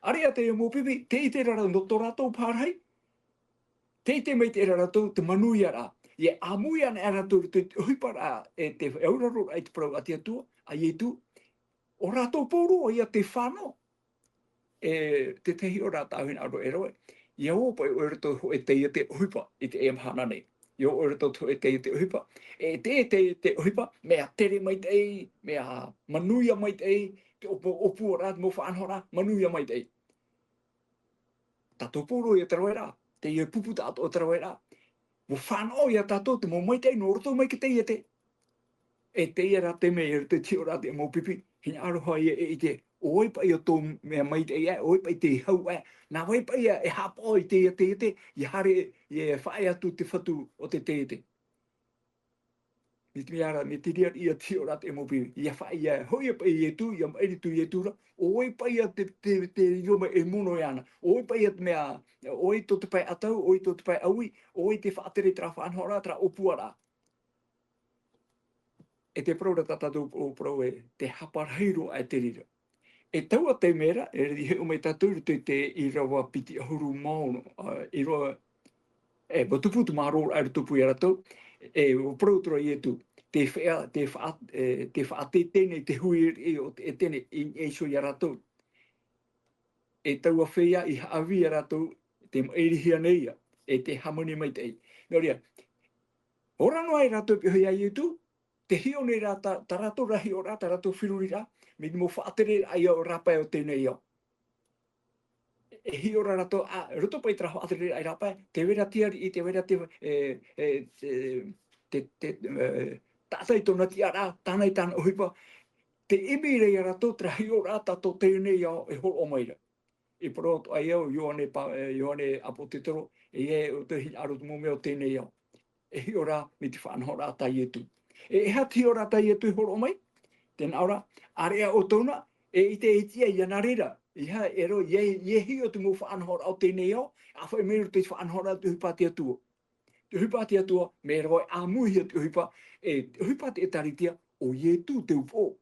ʻĀreʻa teie mau pipi, tē ʻite ra rātou nō tō rātou parahi, tē ʻite maitaʻi ra rātou te manuiaraʻa. ʻIa ʻāmui ana rātou i roto i te ʻohiparaʻa, e te auraroraʻa i te parau a te Atua, a Ietu, ʻo rātou pauroa ia tei fānaʻo. E te tahi ora tāʻu hinaʻaro e rave, ʻia ō paʻi ʻoe i roto i te hōʻē taiete ʻohipa i teie mahana nei. ʻIa ō ʻoe i roto i te hōʻē taiete ʻohipa. E te, te, te ʻohipa, mea tere maitaʻi, mea manuia maitaʻi, te ʻōpū, ʻōpūaraʻa, te mau faʻanahoraʻa, manuia maitaʻi. Tātou pauroa ia te raveraʻa, teie pupu tātou te raveraʻa. ʻUa fānaʻo ia tātou te mau maitaʻi nō roto mai i te taiete. E teie rā te mea i roto i te hiʻoraʻa te mau pipi, hinaʻaro hoʻi ia e ʻite, ʻo vai paʻi ā tō mea maitaʻi aʻe, ʻo vai paʻi tei hau aʻe, nā vai paʻi ā e haʻapaʻo i teie taiete, ʻia haere, ʻia faʻaea atu te fatu o te taiete. Mai te mea ra, mai te reira ia te hiʻoraʻa te mau pipi, ʻia faʻaea, hoʻi ia paʻi Ietu, ʻia maʻiri atu Ietu ra, ʻo vai paʻi ā te, te, te riro mai e mono iāna, ʻo vai paʻi ā te mea, ʻo vai tō te pae ʻatau, ʻo vai tō te pae ʻaui, ʻo vai tei faʻatere i terā faʻanahoraʻa, terā ʻōpūaraʻa. E te parau ra tā tātou, ʻo parau e, te hapa rahi roa aʻe te reira. E taua taime ra, e riro mai tātou i roto i te ʻīrava piti ʻahuru mā ono, ā, ʻīrava, E, ʻua tupu te māroraʻa i rotopū ia rātou, e, ʻua parau atu ra Ietu, te fea-, te faʻa-, e, te faʻateitei nei te hui i o te Etene i, i niʻa iho ia rātou. E taua feiā i haʻavī ia rātou, tē maʻirihia nei ia, e tē hāmani maitaʻi. Nō reira, ʻaore noa ia rātou e pihaʻi iho ia Ietu, tē hiʻo nei rā tā, tā rātou ra hiʻoraʻa, tā rātou feruriraʻa, mai te mau faʻatereraʻa ia o rāpae o teie nei ao. E hiʻo ra rātou, ā, i roto paʻi i terā faʻatereraʻa i rāpae, tē vai ra te ariʻi, tē vai ra te, e, e, te, te, te, e, taʻata i tōna tiʻaraʻa, tāna i tāna ʻohipa, tē ʻimi ra ia rātou terā hiʻoraʻa tā tō teie nei ao e hōroʻa mai ra. I parau atoʻa ia ʻo Ioane pa-, e, Ioane ʻApotetoro, e ʻia e o te hinaʻaro te mau mea o teie nei ao. E hiʻo ra mai te faʻanahoraʻa tā Ietu. E, e aha te hiʻoraʻa tā Ietu e hōroʻa mai? Tē nā ʻō ra, ʻāreʻa ʻoutou na, e ʻite e tiʻa iāna reira. ʻEiaha, e rave, ʻia, ʻia hiʻo te mau faʻanahoraʻa o teie nei ao, ʻa faʻaʻite mai i roto i te faʻanahoraʻa o te ʻohipa a te Atua. Te ʻohipa a te Atua, mea rave ʻāmuihia te ʻohipa, e, te ʻohipa te ʻĒtārētia, ʻo Ietu te upoʻo.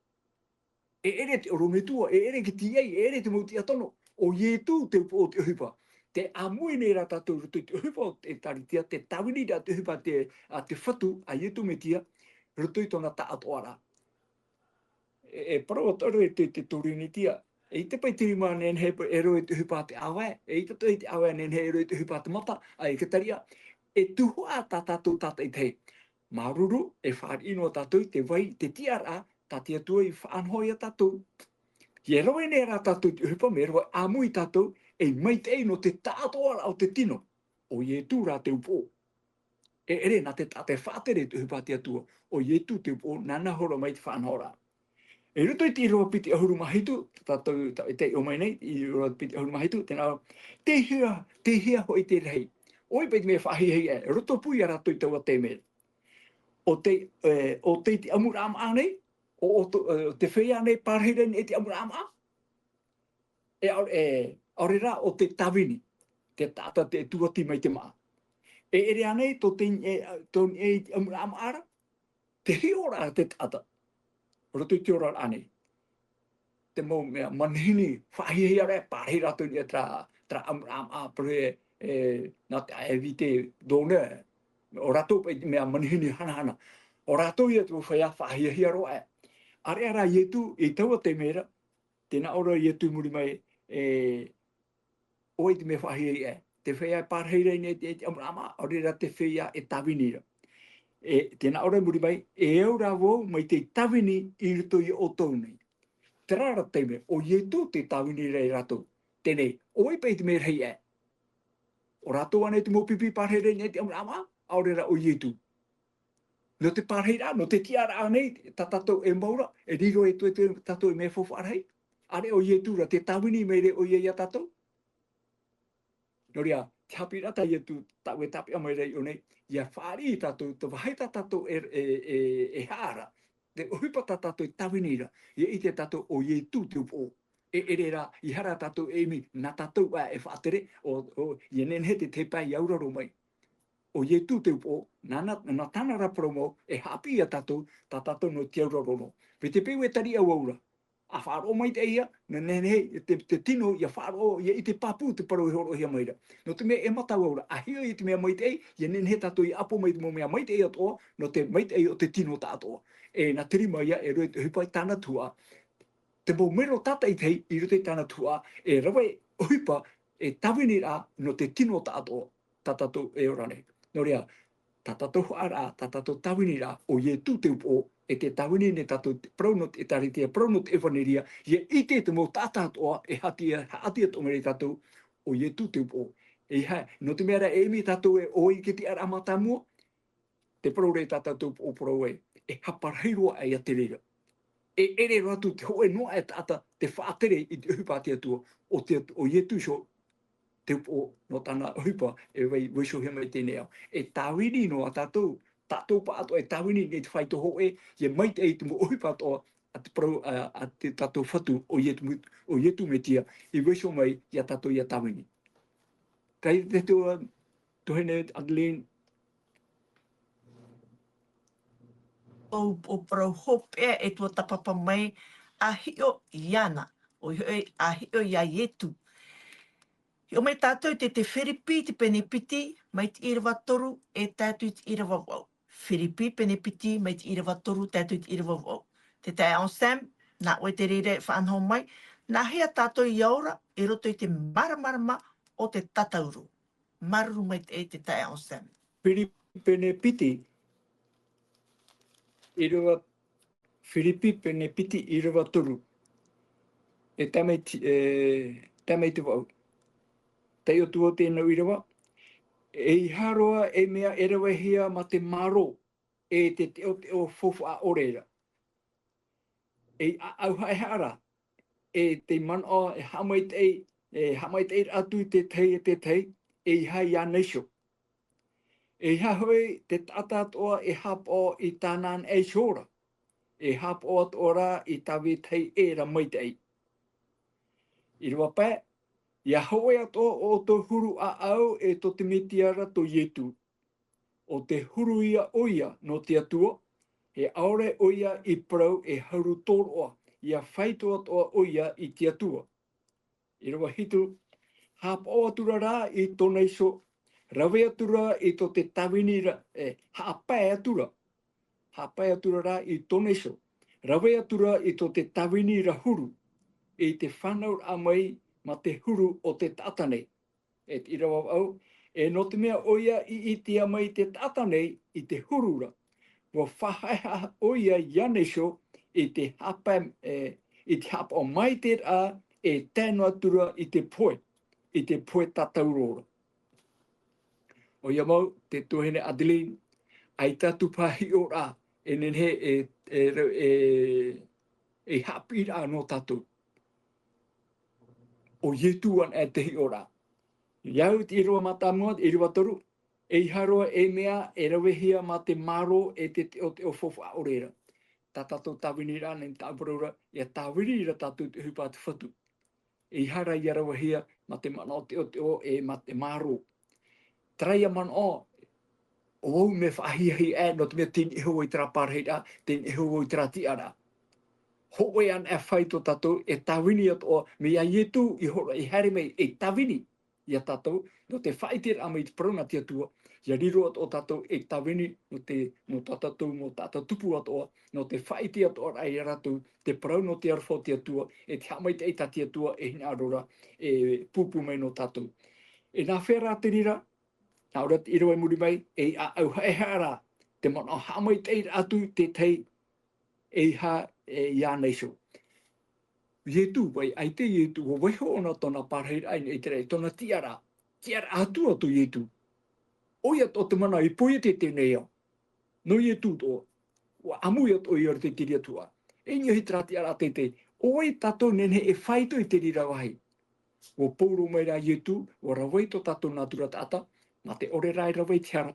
E ʻere te ʻorometua, e ʻere te tīaʻi, e ʻere te mau tiʻatono. ʻO Ietu te upoʻo o te ʻohipa. Tē ʻāmui nei ra tātou i roto i te ʻohipa o te ʻĒtārētia, te tāviniraʻa te ʻohipa te, a te Fatu, a Ietu Metia, i roto i tōna taʻatoʻaraʻa. E, e parau atoʻa ra i te, te Tirinitia, e ʻite paʻi te rima nehenehe e rave i te ʻohipa a te ʻāvae, e ʻite atoʻa i te ʻāvae nehenehe e rave i te ʻohipa a te mata, a ʻEkatēria, e tuhaʻa tā tātou tātaʻitahi. Māuruuru, e fāriʻi noa tātou i te vai, te tiʻaraʻa, tā te Atua i faʻanaho ia tātou. ʻIa rave nei rā tātou i te ʻohipa, mea rave ʻāmui tātou, e maitaʻi nō te taʻatoʻaraʻa o te tino. ʻO Ietu rā te upoʻo. E ʻere nā te taʻata e faʻatere i te ʻohipa a te Atua, ʻo Ietu te upoʻo, nāna e hōroʻa mai te faʻanahoraʻa. I roto i te ʻīrava piti ʻahuru mā hitu, tātou, tā, e taiʻo mai nei, ʻīrava piti ʻahuru mā hitu, tē nā ʻō, tei hea, tei hea hoʻi te rahi. ʻO vai paʻi te mea faʻahiahia, e roto pū ia rātou i taua taime ra. ʻO te, e, ʻo tei te ʻamuraʻa māʻa nei, ʻo, ʻo to-, e, ʻo te feiā nei e pārahi ra i niʻa i te ʻamuraʻa māʻa, e ʻaore, e, ʻaore rā ʻo te tāvini, te taʻata tē tūʻati mai te māʻa. E ʻere ānei tō te, e, tō niʻa i te ʻamuraʻa māʻa ra, te hiʻoraʻa te taʻata. Roto i te oraraʻa nei. Te mau mea manihini, faʻahiahia ra, e pārahi rātou i niʻa i terā, terā ʻamuraʻa māʻa, parau e, e, nā te invité d'honneur. ʻO rātou paʻi te mea manihini hanahana. ʻO rātou ia te mau feiā faʻahiahia roa aʻe. ʻĀreʻa rā Ietu, i taua taime ra, tē nā ʻō ra Ietu i muri mai, e, ʻo vai te mea faʻahiahia, te feiā e pārahi ra i niʻa i te, i te ʻamuraʻa māʻa, ʻaore rā te feiā e tāvini ra. E, tē nā ʻō ra i muri mai, e au rā vau mai tei tāvini i roto ia ʻoutou nei. Terā rā te taime, ʻo Ietu tē tāvini ra ia rātou. Teie, ʻo vai paʻi te mea rahi aʻe? ʻO rātou ānei te mau pipi pārahi ra i niʻa i te ʻamuraʻa māʻa, ʻaore rā ʻo Ietu. Nō te pārahiraʻa, nō te tiʻaraʻa nei, tā tātou e mau ra, e riro atoʻa tātou i te mea faufaʻa rahi. ʻĀreʻa ʻo Ietu rā, tē tāvini mai ra ʻoia ia tātou. Nō reira, te haʻapiʻiraʻa tā Ietu, tāʻu e tāpeʻa mai ra i ʻō nei, ʻia fāriʻi tātou, te vāhi tā tātou e, e, e, e haʻa ra, te ʻohipa tā tātou e tāvini ra, ʻia ʻite tātou ʻo Ietu te upoʻo. E ʻere rā, ʻeiaha rā tātou e ʻimi, nā tātou aʻe e faʻatere, ʻo, ʻo, ʻia nehenehe te, te pae ʻia auraro mai. ʻO Ietu te upoʻo, nāna, nā tāna ra parau mau, e haʻapiʻi ia tātou, tā tātou nō te auraro noa. Mai te peu e tariʻa vau ra, ʻa faʻaroʻo maitaʻi ia, nā nehenehe te, te tino ʻia faʻaroʻo, ʻia ʻite pāpū te parau e hōroʻahia mai ra. Nō te mea e mata vau ra, ʻa hiʻo i te mea maitaʻi, ʻia nehenehe tātou ʻia ʻapo mai te mau mea maitaʻi atoʻa, nō te maitaʻi o te tino taʻatoʻa. E nā te rima ia e rave i te ʻohipa i tāna tuhaʻa. Te mau mero tātaʻitahi i roto i tāna tuhaʻa, e rave ʻohipa, e tāvini ra nō te tino taʻatoʻa, tā tātou e ora nei. Nō reira, tā tātou haʻa ra, tā tātou tāvini ra, ʻo Ietu te upoʻo, e tē tāvini nei tātou te parau nō te ʻĒtārētia, parau nō te ʻevaneria, ʻia ʻite te mau taʻata atoʻa, e haʻati, haʻati atoʻa mai ra ia tātou, ʻo Ietu te upoʻo. ʻEiaha, nō te mea rā e ʻimi tātou e ʻoi i te tiʻaraʻa mātāmua, te parau ra tā tātou upoʻo parau ē, e hāparahi roa aʻe ia te reira. E ʻere roa atu te hōʻē noa aʻe taʻata tē faʻatere i te ʻohipa a te Atua, ʻo te, ʻo Ietu iho te upoʻo nō tāna ʻohipa e vai, vaiihohia mai i teie nei ao. E tāvini noa tātou, tātou pāʻatoʻa e tāvini nei te faito hōʻē, ʻia maitaʻi i te mau ʻohipa atoʻa a te parau, a, a te tātou Fatu ʻo Ietu, ʻo Ietu Metia, i vaiiho mai ia tātou ʻia tāvini. Kai te tua, tuahine Adeline. ʻO, ʻo parau hopeʻa e tuatāpapa mai, ʻa hiʻo iāna, ʻoia hoʻi, ʻa hiʻo ia Ietu. Hiʻo mai tātou i te, te Firipi, te pene piti, mai te ʻīrava toru, e tae atu i te ʻīrava vaʻu. Firipi, pene piti, mai te ʻīrava toru, tae atu i te ʻīrava vaʻu. Te taeaʻe Anselme, nā ʻoe te reira e faʻanaho mai, nāhea tātou ia ora, i roto i te māramarama o te tātauro. Māuruuru maitaʻi te taeaʻe Anselme. Firipi pene piti, ʻīrava, Firipi pene piti ʻīrava toru. E tae mai te, e, tae mai te vaʻu. Taiʻo atu ā teie ʻīrava. ʻEiaha roa e mea e ravehia mā te mārō, e te teʻoteʻo faufaʻa ʻore ra. E ʻāʻau haʻehaʻa ra, e te manaʻo e haʻamaitaʻi, e haʻamaitaʻi atu i te tahi e te tahi, ʻeiaha iāna iho. ʻEiaha hoʻi te taʻata atoʻa e haʻapaʻo i tāna anaʻe iho ra, e haʻapaʻo atoʻa rā i tā vetahi ʻē ra maitaʻi. ʻĪrava pae, ʻia hōʻē atoʻa ʻo ʻoutou huru ʻāʻau e tō te Mesia ra tō Ietu. ʻO te huru ia ʻoia nō te Atua, e ʻaore ʻoia i parau e hauru tōroʻa, ʻia faito atoʻa ʻoia i te Atua. ʻĪrava hitu, haʻapaʻo atura rā i tōna iho, rave atura i tō te tāvini ra, e, haʻapae atura. Haʻapae atura rā i tōna iho, rave atura i tō te tāvini ra huru, i te fānauraʻa mai mā te huru o te taʻata nei. E te ʻīrava vaʻu, e nō te mea ʻoia i ʻitea mai te taʻata nei i te huru ra, ʻua faʻahaʻehaʻa ʻoia iāna iho i te haʻapae, e, i te haʻapaʻo maitaʻi ra e tae noa atu ra i te pohe, i te pohe tātauro ra. ʻOia mau, te tuahine Adeline, ʻaita atu paha hiʻoraʻa e nehenehe e, e, e, e haʻapiʻiraʻa nō tātou. ʻO Ietu anaʻe te hiʻoraʻa. ʻIa au te ʻīrava mātāmua, ʻīrava toru, ʻeiaha roa e mea e ravehia mā te mārō e te teʻoteʻo faufaʻa ʻore ra. Tā tātou tāviniraʻa nei tāʻu parau ra, ʻia tāvini ra tātou te ʻohipa a te Fatu. ʻEiaha rā ʻia ravehia mā te manaʻo teʻoteʻo e mā te mārō. Terā ia manaʻo, ʻo vau mea faʻahiahia aʻe, nō te mea tei niʻa iho vau i terā parahiraʻa, tei niʻa iho vau i terā tiʻaraʻa. Hōʻē anaʻe faito tātou e tāvini atoʻa, mai iā Ietu i hōroʻa i haere mai ei tāvini iā tātou, nō te faʻaʻiteraʻa mai i te parau nā te Atua, ʻia riro atoʻa tātou ei tāvini nō te, nō tā tātou mau taʻata tupu atoʻa, nō te faʻaʻite atoʻa ra iā rātou te parau nō te aroha o te Atua, e te haʻamaitaʻi tā te Atua e hinaʻaro ra, e pūpū mai nō tātou. E nāfea rā te reira, nā ʻō ra te ʻīrava i muri mai, e ʻāʻau haʻehaʻa rā, te manaʻo haʻamaitaʻiraʻa atu i te tahi, ʻeiaha, e, iāna iho. Ietu, vai, ʻaita Ietu, ʻua vaiiho ʻōna tōna parahiraʻa i niʻa i te raʻi, tōna tiʻaraʻa, tiʻaraʻa Atua tō Ietu. ʻOia atoʻa te mana i poiete i teie nei ao. Nō Ietu atoʻa, ʻua ʻāmui atoʻa ʻoia i roto i te reira tuhaʻa. E niʻa i terā tiʻaraʻa teitei, ʻo vai tātou e nehenehe e faito i te reira vāhi. ʻUa pauroa mai rā Ietu, ʻua rave i tō tātou nātura taʻata, mā te ʻore rā e rave i te hara.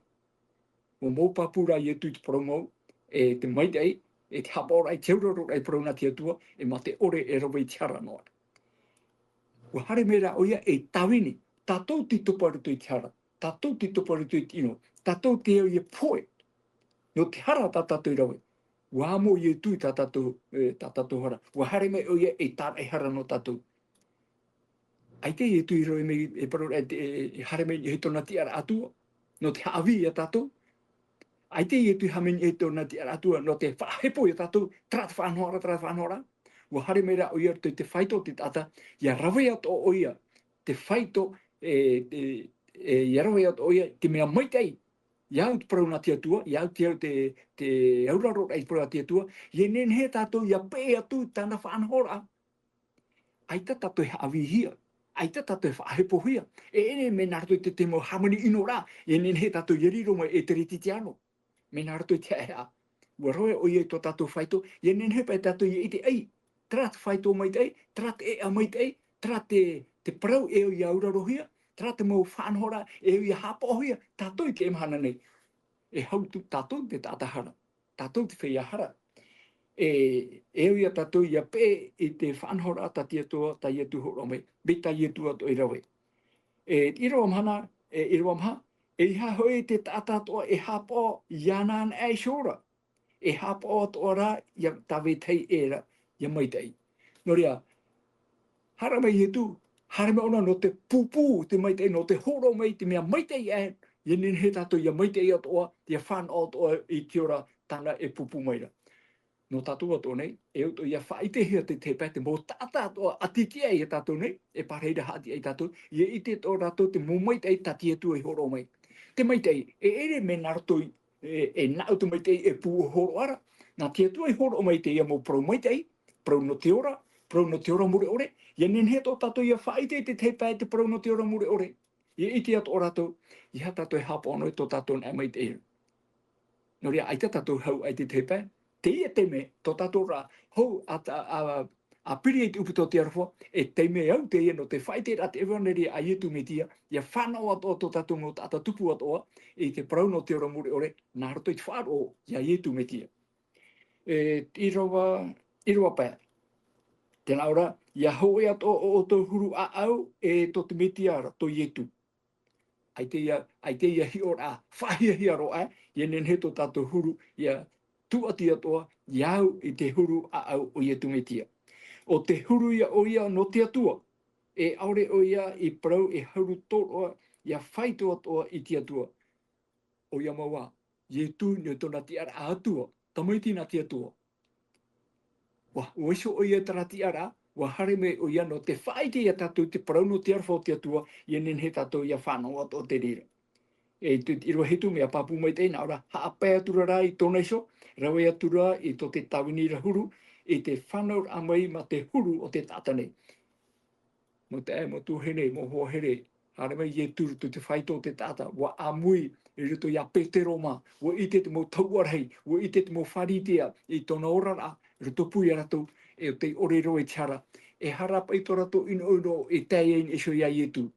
ʻUa mau pāpū rā Ietu i te parau mau, e te maitaʻi, e te haʻapaʻoraʻa i te auraro i te parau nā te Atua, e mā te ʻore e rave i te hara noa. ʻUa haere mai rā ʻoia ei tāvini, tātou tei topa i roto i te hara, tātou tei topa i roto i te ʻino, tātou tei au ʻia pohe. Nō te hara tā tātou i rave. ʻUa amo Ietu i tā tātou, e, tā tātou hara. ʻUa haere mai ʻoia ei tāraʻehara nō tātou. ʻAita Ietu i rave mai, e parau ra, e, e, e haere mai i tōna tiʻaraʻa Atua, nō te haʻavī iā tātou. ʻAita Ietu i haere mai i tōna tiʻaraʻa Atua, nō te faʻahepo iā tātou, terā te faʻanahoraʻa, terā te faʻanahoraʻa. ʻUa haere mai rā ʻoia i roto i te faito o te taʻata, ʻia rave atoʻa ʻoia, te faito, e, e, e, ʻia rave atoʻa ʻoia, te mea maitaʻi, ʻia au te parau nā te Atua, ʻia au te, te, te auraro i te parau nā te Atua, ʻia nehenehe tātou ʻia peʻe atu i tāna faʻanahoraʻa. ʻAita tātou e haʻavīhia, ʻaita tātou e faʻahepohia. E, e, mea nā roto i te, te mau hāmani ʻino ra, ʻia nehenehe tātou ʻia riro mai e te Kerisetiano. Mea nā roto i te haʻehaʻa. ʻUa rave ʻoia i tō tātou faito, ʻia nehenehe paʻi tātou ʻia ʻite, ʻei, terā te faito maitaʻi, terā te ʻēʻa maitaʻi, terā te, te parau e au ʻia aurarohia, terā te mau faʻanahoraʻa e au ʻia haʻapaʻohia, tātou i teie mahana nei. E hau atu tātou te taʻata hara. Tātou te feiā hara. E, e au ia tātou ʻia peʻe i te faʻanahoraʻa tā te Atua, tā Ietu hōroʻa mai, mai tā Ietu atoʻa i rave. E, ʻīrava maha, e, ʻīrava maha, ʻeiaha hoʻi te taʻata atoʻa e haʻapaʻo iāna anaʻe iho ra. E haʻapaʻo atoʻa rā ia tā vetahi ʻē ra, ʻia maitaʻi. Nō reira, haere mai Ietu, Haere mai ʻōna nō te pūpū te maitaʻi, nō te hōroʻa mai te mea maitaʻi aʻe, ʻia nehenehe tātou ʻia maitaʻi atoʻa, ʻia fānaʻo atoʻa i te ora tāna e pūpū mai ra. Nō tātou atoʻa nei, e ʻaita ʻia faʻaʻitehia te tepa, te mau taʻata atoʻa, ʻati atu ia tātou nei, e pārahi ra haʻati ai tātou, ʻia ʻite atoʻa rātou te mau maitaʻi tā te Atua i hōroʻa mai. Te maitaʻi, e ʻere mea nā roto i, e, e nāʻu te maitaʻi e pū hōroʻa ra, nā te Atua i hōroʻa mai teie mau parau maitaʻi, parau nō te ora, parau nō te ora mure ʻore, ʻia nehenehe atoʻa tātou ʻia faʻaʻite i te tepa te parau nō te ora mure ʻore. ʻIa ʻite atoʻa rātou, ʻeiaha tātou e haʻapaʻo noa i tō tātou naʻe maitaʻi ra. Nō reira, ʻaita tātou hau ai te tepa, teie taime, tō tātou ra hau a ta-, a, a piri i te ʻūputa o te aroha, e taime au teie nō te faʻaʻite ra te ʻevanelia a Ietu Metia, ʻia fānaʻo atoʻa tō tātou mau taʻata tupu atoʻa, i te parau nō te ora mure ʻore, nā roto i te faʻaroʻo ia Ietu Metia. E, ʻīrava, ʻīrava pae. Tē nā ʻō ra, ʻia hōʻē atoʻa ʻo ʻoutou huru ʻāʻau, e tō te Metia ra, tō Ietu. ʻAita ia, ʻaita ia hiʻoraʻa, faʻahiahia roa, ʻia nehenehe tō tātou huru, ʻia tūʻati atoʻa, ʻia au i te huru ʻāʻau o Ietu Metia. ʻO te huru ia ʻoia nō te Atua, e ʻaore ʻoia i parau e huru tōroʻa, ʻia faito atoʻa i te Atua. ʻOia mau ā, Ietu nō tōna tiʻaraʻa Atua, tamaiti nā te Atua. ʻUa, ʻua iho ʻoia i terā tiʻaraʻa, ʻua haere mai ʻoia nō te faʻaʻite ia tātou te parau nō te aroha o te Atua, ʻia nehenehe tātou ʻia fānaʻo atoʻa te reira. E te, te ʻīrava hitu mea pāpū maitaʻi nā ʻō ra, haʻapae atu ra rā i tōna iho, rave atu ra i tō te tāvini ra huru, i te fānauraʻa mai mā te huru o te taʻata nei. Mau taeaʻe, mau tuahine, mau hoa here, haere mai Ietu i roto i te faito o te taʻata, ʻua ʻāmui i roto ia Petero mā, ʻua ʻite te mau taua rahi, ʻua ʻite te mau Pharisea i tōna oraraʻa, i rotopū ia rātou, e ʻo tei ʻore roa i te hara, e hara paʻi tō rātou ʻinoʻino e tae ai nei iho ia Ietu.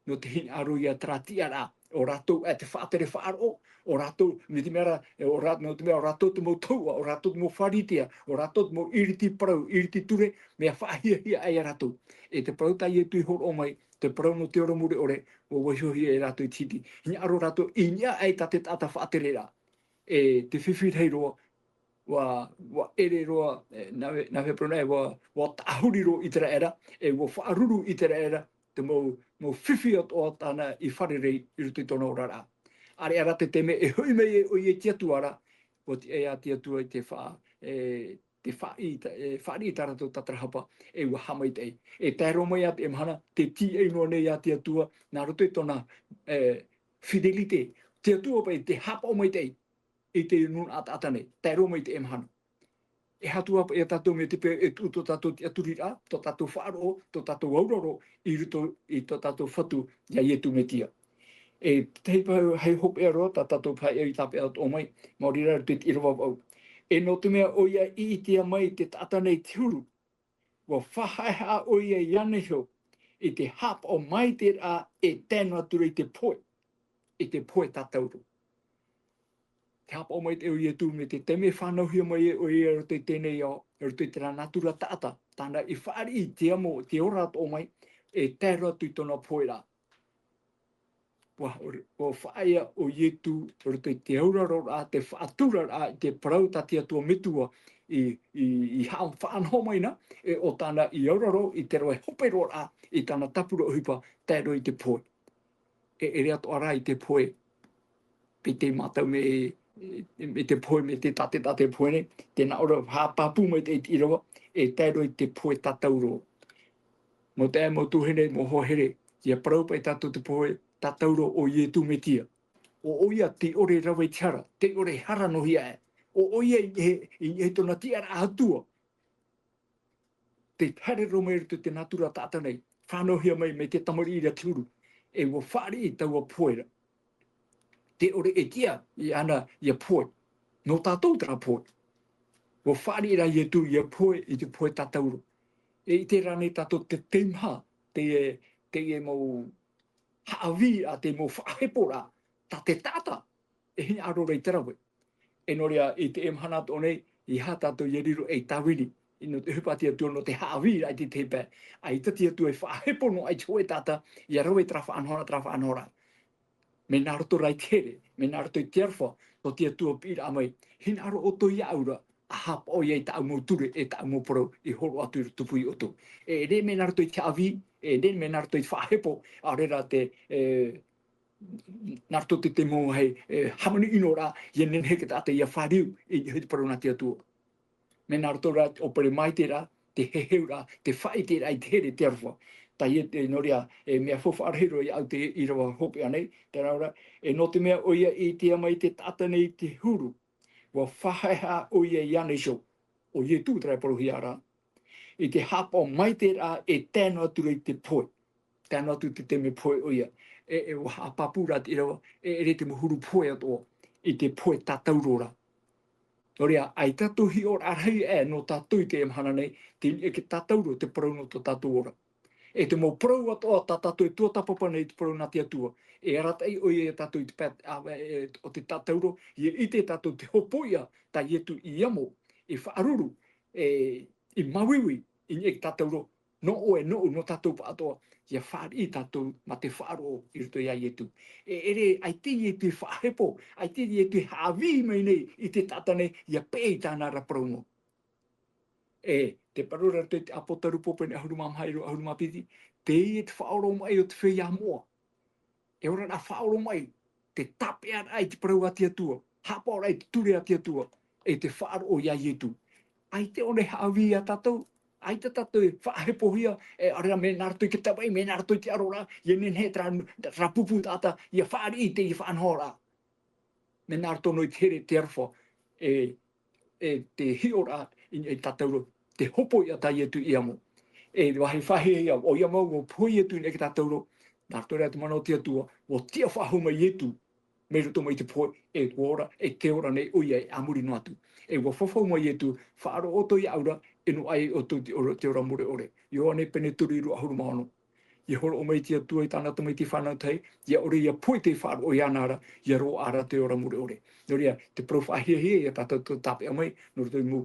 Nō te hinaʻaro ia terā tiʻaraʻa, ʻo rātou ʻae te faʻatere faʻaroʻo, ʻo rātou, mai te mea ra, ʻo rā-, nō te mea ʻo rātou te mau taua, ʻo rātou te mau Pharisea, ʻo rātou te mau ʻiriti parau, ʻiriti ture, mea faʻahiahia aʻe ia rātou. E te parau tā Ietu i hōroʻa mai, te parau nō te ora mure ʻore, ʻua vaihohia e rātou i te hiti. Hinaʻaro rātou i niʻa aʻe tā te taʻata faʻatereraʻa. E te fifi rahi roa, ʻua, ʻua ʻere roa, e, nā vea, nā vea parau nā, e ʻua, ʻua tāhuri roa ʻĪteraʻera, e ʻua faʻaruru ʻĪteraʻera, te mau, mau fifi atoʻa tāna i fārerei i roto i tōna oraraʻa. ʻAreʻa rā te taime e hoʻi mai ai ʻoia i te Atua ra, ʻua tiʻa ia te Atua i te fa-, e, te faʻi-, e, fāriʻi i tā rātou tātarahapa, e ʻua haʻamaitaʻi. E tae roa mai ia te mahana, tē tīaʻi noa nei ia te Atua, nā roto i tōna, e, fidélité. Te Atua paʻi te haʻapaʻo maitaʻi i te nūnaʻa taʻata nei, tae roa mai i teie mahana. E hātuʻa paʻi ia tātou mai te peu e tuʻu tō tātou tiʻaturiraʻa, tō tātou faʻaroʻo, tō tātou auraro, i roto i tō tātou Fatu, ia Ietu Metia. E tahi paʻi hopeʻa roa, tā tātou paʻi i tāpeʻa atoʻa mai, maori rā i roto i te ʻīrava vaʻu. E nō te mea ʻoia i ʻitea mai te taʻata nei te huru, ʻua faʻahaʻehaʻa ʻoia iāna iho, i te haʻapaʻo maitaʻiraʻa e tae noa atu ra i te pohe, i te pohe tātauro. Te haʻapaʻo maitaʻi o Ietu mai te taime e fānauhia mai ai ʻoia i roto i teie nei ao, i roto i terā nātura taʻata, tāna i fāriʻi i te amo, te ora atoʻa mai, e tae roa atu i tōna poheraʻa. ʻUa, ʻua faʻaea ʻo Ietu i roto i te auraroraʻa, te faʻaturaraʻa i te parau tā te Atua Metua i, i, i haʻa-, faʻanaho mai na, e ʻo tāna i auraro i te rave hope roa raʻa i tāna tāpura ʻohipa tae roa i te pohe. E ʻere atoʻa rā i te pohe, piti mātou mai, mai te pohe, mai te tātaʻitaʻi pohe nei, tē nā ʻō ra haʻapāpū mai te, te ʻīrava, e tae roa i te pohe tātauro. Mau taeaʻe, mau tuahine, mau hoa here, ʻia parau paʻi tātou te pohe tātauro o Ietu Metia. ʻO ʻoia tē ʻore rave i te hara, tē ʻore hara noa hia aʻe. ʻO ʻoia i, i, i tōna tiʻaraʻa Atua. Tē haere roa mai i roto i te nātura taʻata nei, fānauhia mai, mai te tamariʻi ra te huru, e ʻua fāriʻi i taua pohe ra. Tē ʻore e tiʻa iāna ʻia pohe. Nō tātou terā pohe. ʻUa fāriʻi rā Ietu ʻia pohe i te pohe tātauro. E ʻite rānei tātou te teimaha, te, te mau haʻavī, ʻa te mau faʻaheporaʻa, tā te taʻata, e hinaʻaro ra i te rave. E nō reira, i teie mahana atoʻa nei, ʻeiaha tātou ʻia riro ei tāvini, i nō te ʻohipa a te Atua nō te haʻavīraʻa i te tepeʻa. ʻAita te Atua i faʻahepo noa i te hōʻē taʻata, ʻia rave i terā faʻanahoraʻa, terā faʻanahoraʻa. Mea nā roto rā i te here, mea nā roto i te aroha, tō te Atua piʻiraʻa mai, hinaʻaro ʻoutou iāʻu ra, ʻa haʻapaʻo ia i tāʻu mau ture, e tāʻu mau parau, i hōroʻa atu i rotopū ia ʻoutou. E ʻere mea nā roto i te haʻavī, e, nei, mea nā roto i te faʻahepo, ʻaore rā te, e, nā roto te, te mau, e, hāmani ʻino rā, ʻia nehenehe te taʻata ʻia fāriu i, i te parau nā te Atua. Mea nā roto rā te ʻōpere maitaʻi rā, te heheu rā, te faʻaʻite rā i te here, te aroha. Teie te, nō reira, e, mea faufaʻa rahi roa iāʻu te ʻīrava hopeʻa nei, terā rā, e, nō te mea ʻoia i ʻitea mai te taʻata nei i te huru, ʻua faʻaheʻa ʻoia iāna iho, ʻo Ietu terā e parauhia ra. I te haʻapaʻo maitaʻi ra e tae noa atu ra i te pohe. Tae noa atu te taime pohe ʻoia. E, e, ʻua haʻapāpū ra te ʻīrava, e, ʻeʻere te mau huru pohe atoʻa, i te pohe tātauro ra. Nō reira, ʻaita tātou hiʻoraʻa rahi aʻe nō tātou i teie mahana nei, te niʻa i te tātauro, te parau nō tō tātou ora. E te mau parau atoʻa tā tātou e tuatāpapa nei i te parau nā te Atua. E arataʻi ʻoia iā tātou i te pae, a, e, o te tātauro, ʻia ʻite tātou te hopoiʻa tā Ietu i amo, i faʻaruru, e, i māuiui, i niʻa i te tātauro, nō ʻoe, nōʻu, nō tātou pāʻatoʻa, ʻia fāriʻi tātou mā te faʻaroʻo i roto iā Ietu. E, ʻeʻere, ʻaita Ietu i faʻahepo, ʻaita Ietu i haʻavī mai nei i te taʻata nei, ʻia peʻe i tāna ra parau noa. E, te parau ra te, te ʻĀpōtaru Pōpene ʻahuru mā maha, ʻīrava ʻahuru mā piti, teie te faʻaoromaʻi o te feiā moʻa. E oraraʻa faʻaoromaʻi, te tāpeʻaraʻa i te parau a te Atua, haʻapaʻoraʻa i te ture a te Atua, e te faʻaroʻo iā Ietu. ʻAita ʻōna e haʻavī iā tātou, ʻaita tātou e faʻahepohia, e ʻaore rā mea nā roto i te tamaʻi, mea nā roto i te ʻaroraʻa, ʻia nehenehe terā, terā pupu taʻata, ʻia fāriʻi i te, ʻia faʻanahoraʻa. Mea nā roto noa i te here, te aroha, e, e te hiʻoraʻa i, i tātauro, te hopoiʻa tā Ietu i amo. E vāhi faʻahiahia, ʻoia mau, ʻua pohe Ietu i niʻa i te tātauro, nā roto rā te mana o te Atua, ʻua tiʻa faʻahou mai Ietu, mai roto mai te pohe, e ʻua ora, e tē ora nei ʻoia e a muri noa atu. E ʻua fafau mai Ietu, faʻaroʻo ʻoutou iāʻu ra, e nō ʻoe ʻoutou te ora, te ora mure ʻore. Ioane pene toru, ʻīrava ʻahuru mā ono. ʻIa hōroʻa mai te Atua i tāna Tamaiti fānau tahi, ʻia ʻore ʻia pohe i te faʻaroʻo iāna ra, ʻia roaʻa ra te ora mure ʻore. Nō reira, te parau faʻahiahia iā tātou tāpeʻa mai, nō roto i mau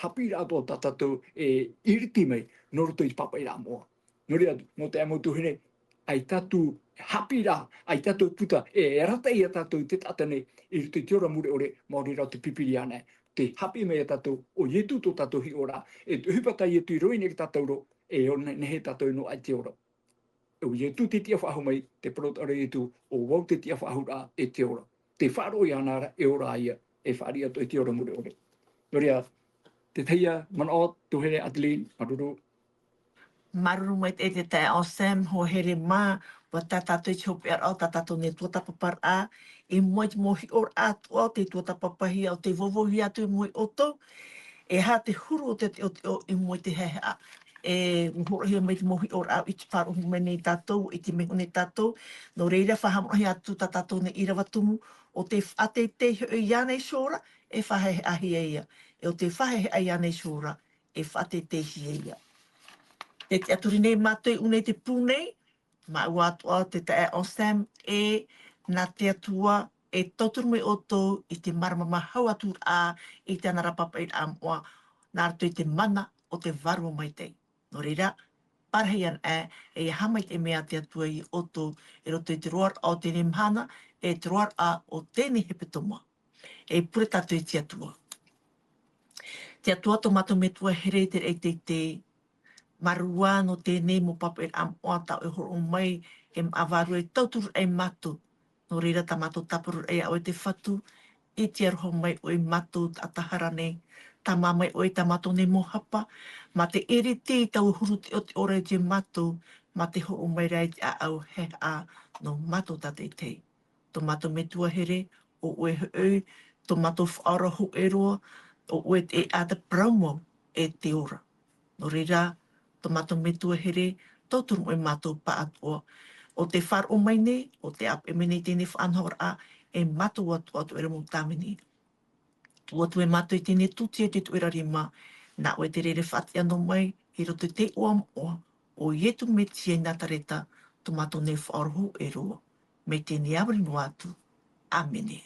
haʻapiʻiraʻa atoʻa tā tātou e iriti mai, nō roto i te pāpaʻiraʻa moʻa. Nō reira, nō te mau tuahine, ʻaita tātou haʻapiʻiraʻa, ʻaita tātou puta, e, e arataʻi iā tātou te taʻata nei, i roto i te ora mure ʻore, maori rā te Pīpīria nei. Te haʻapiʻi mai iā tātou, ʻo Ietu tō tātou hiʻoraʻa, e te ʻohipa tā Ietu i roaʻa i niʻa i te tātauro, e ʻō ne, nehenehe tātou e nō ʻai te ora. ʻO Ietu te tiʻa faʻahou mai, te parau ra Ietu, ʻo vau te tiʻa faʻahouraʻa e te ora. Tē faʻaroʻo iāna ra, e ora ïa, e fāriʻi atoʻa i te ora mure ʻore. Nō reira, te tahi ā manaʻo, tuahine Adeline, māuruuru. Māuruuru maitaʻi te taeaʻe Sam, hoa here mā, ʻua tae tātou i te hopeʻaraʻa o tā tātou nei tuatāpaparaʻa, i mua i te mau hiʻoraʻa atoʻa, tē tuatāpapahia, ʻo tē vauvauhia atu i mua ia ʻoutou, e aha te huru o te teʻoteʻo i mua i te haʻehaʻa. E hōroʻahia mai te mau hiʻoraʻa i te faʻaroʻo mai nei tātou, i te mea nei tātou. Nō reira, faʻahaʻamanaʻohia atu tā tātou nei ʻīrava tumu, ʻo tē faʻateitei hoʻi iāna iho ra, e faʻahaʻehaʻahia ïa. E ʻo tē faʻahaʻehaʻa iāna iho ra, e faʻateiteihia ïa. Tē tiʻaturi nei mātou i ʻō nei te pū nei, māua atoʻa te taeaʻe Sam, e nā te Atua e tauturu mai ʻoutou i te māramarama hau atu ra i tāna ra pāpaʻiraʻa moʻa, nā roto i te mana o te Vārua Maitaʻi. Nō reira, parahi ana aʻe, e ʻia haʻamaitaʻi mai te Atua ia ʻoutou, i roto i te roaraʻa o teie mahana, e te roaraʻa o teie hepetoma. E pure tātou i te Atua. Te Atua, tō mātou Metua here i te raʻi teitei, māuruuru nō teie mau pāpaʻiraʻa moʻa tā ʻoe e hōroʻa mai, e māʻa vārua e tauturu ai mātou. Nō reira, tā mātou tāpura iā ʻoe te Fatu, ʻite aroha mai ʻoe ia mātou taʻata hara nei, tāmā mai ʻoe i tā mātou nei mau hapa, mā te iriti i taua huru teʻoteʻo ra ia mātou, mā te hōroʻa mai ra i te ʻāʻau haʻehaʻa nō mātou tātaʻitahi. Tō mātou Metua here, ʻo ʻoe hoʻi, tō mātou Faʻaora hōʻē roa, ʻo ʻoe te ʻēʻa, te parau mau, e te ora. Nō reira, tō mātou Metua here, tauturu mai mātou pāʻatoʻa. ʻO tē faʻaroʻo mai nei, ʻo tē ʻāpeʻe mai nei teie faʻanahoraʻa, e mātou atoʻa te ʻoire mau tāvini. Tuʻu atu e mātou i teie tūtia i te tuʻera rima, nā ʻoe te reira e faʻatiʻa noa mai, i roto i te iʻoa moʻa o Ietu Metia i Nazareta, tō mātou nei Faʻaora hōʻē roa. Mai teie ā muri noa atu. ʻĀmene.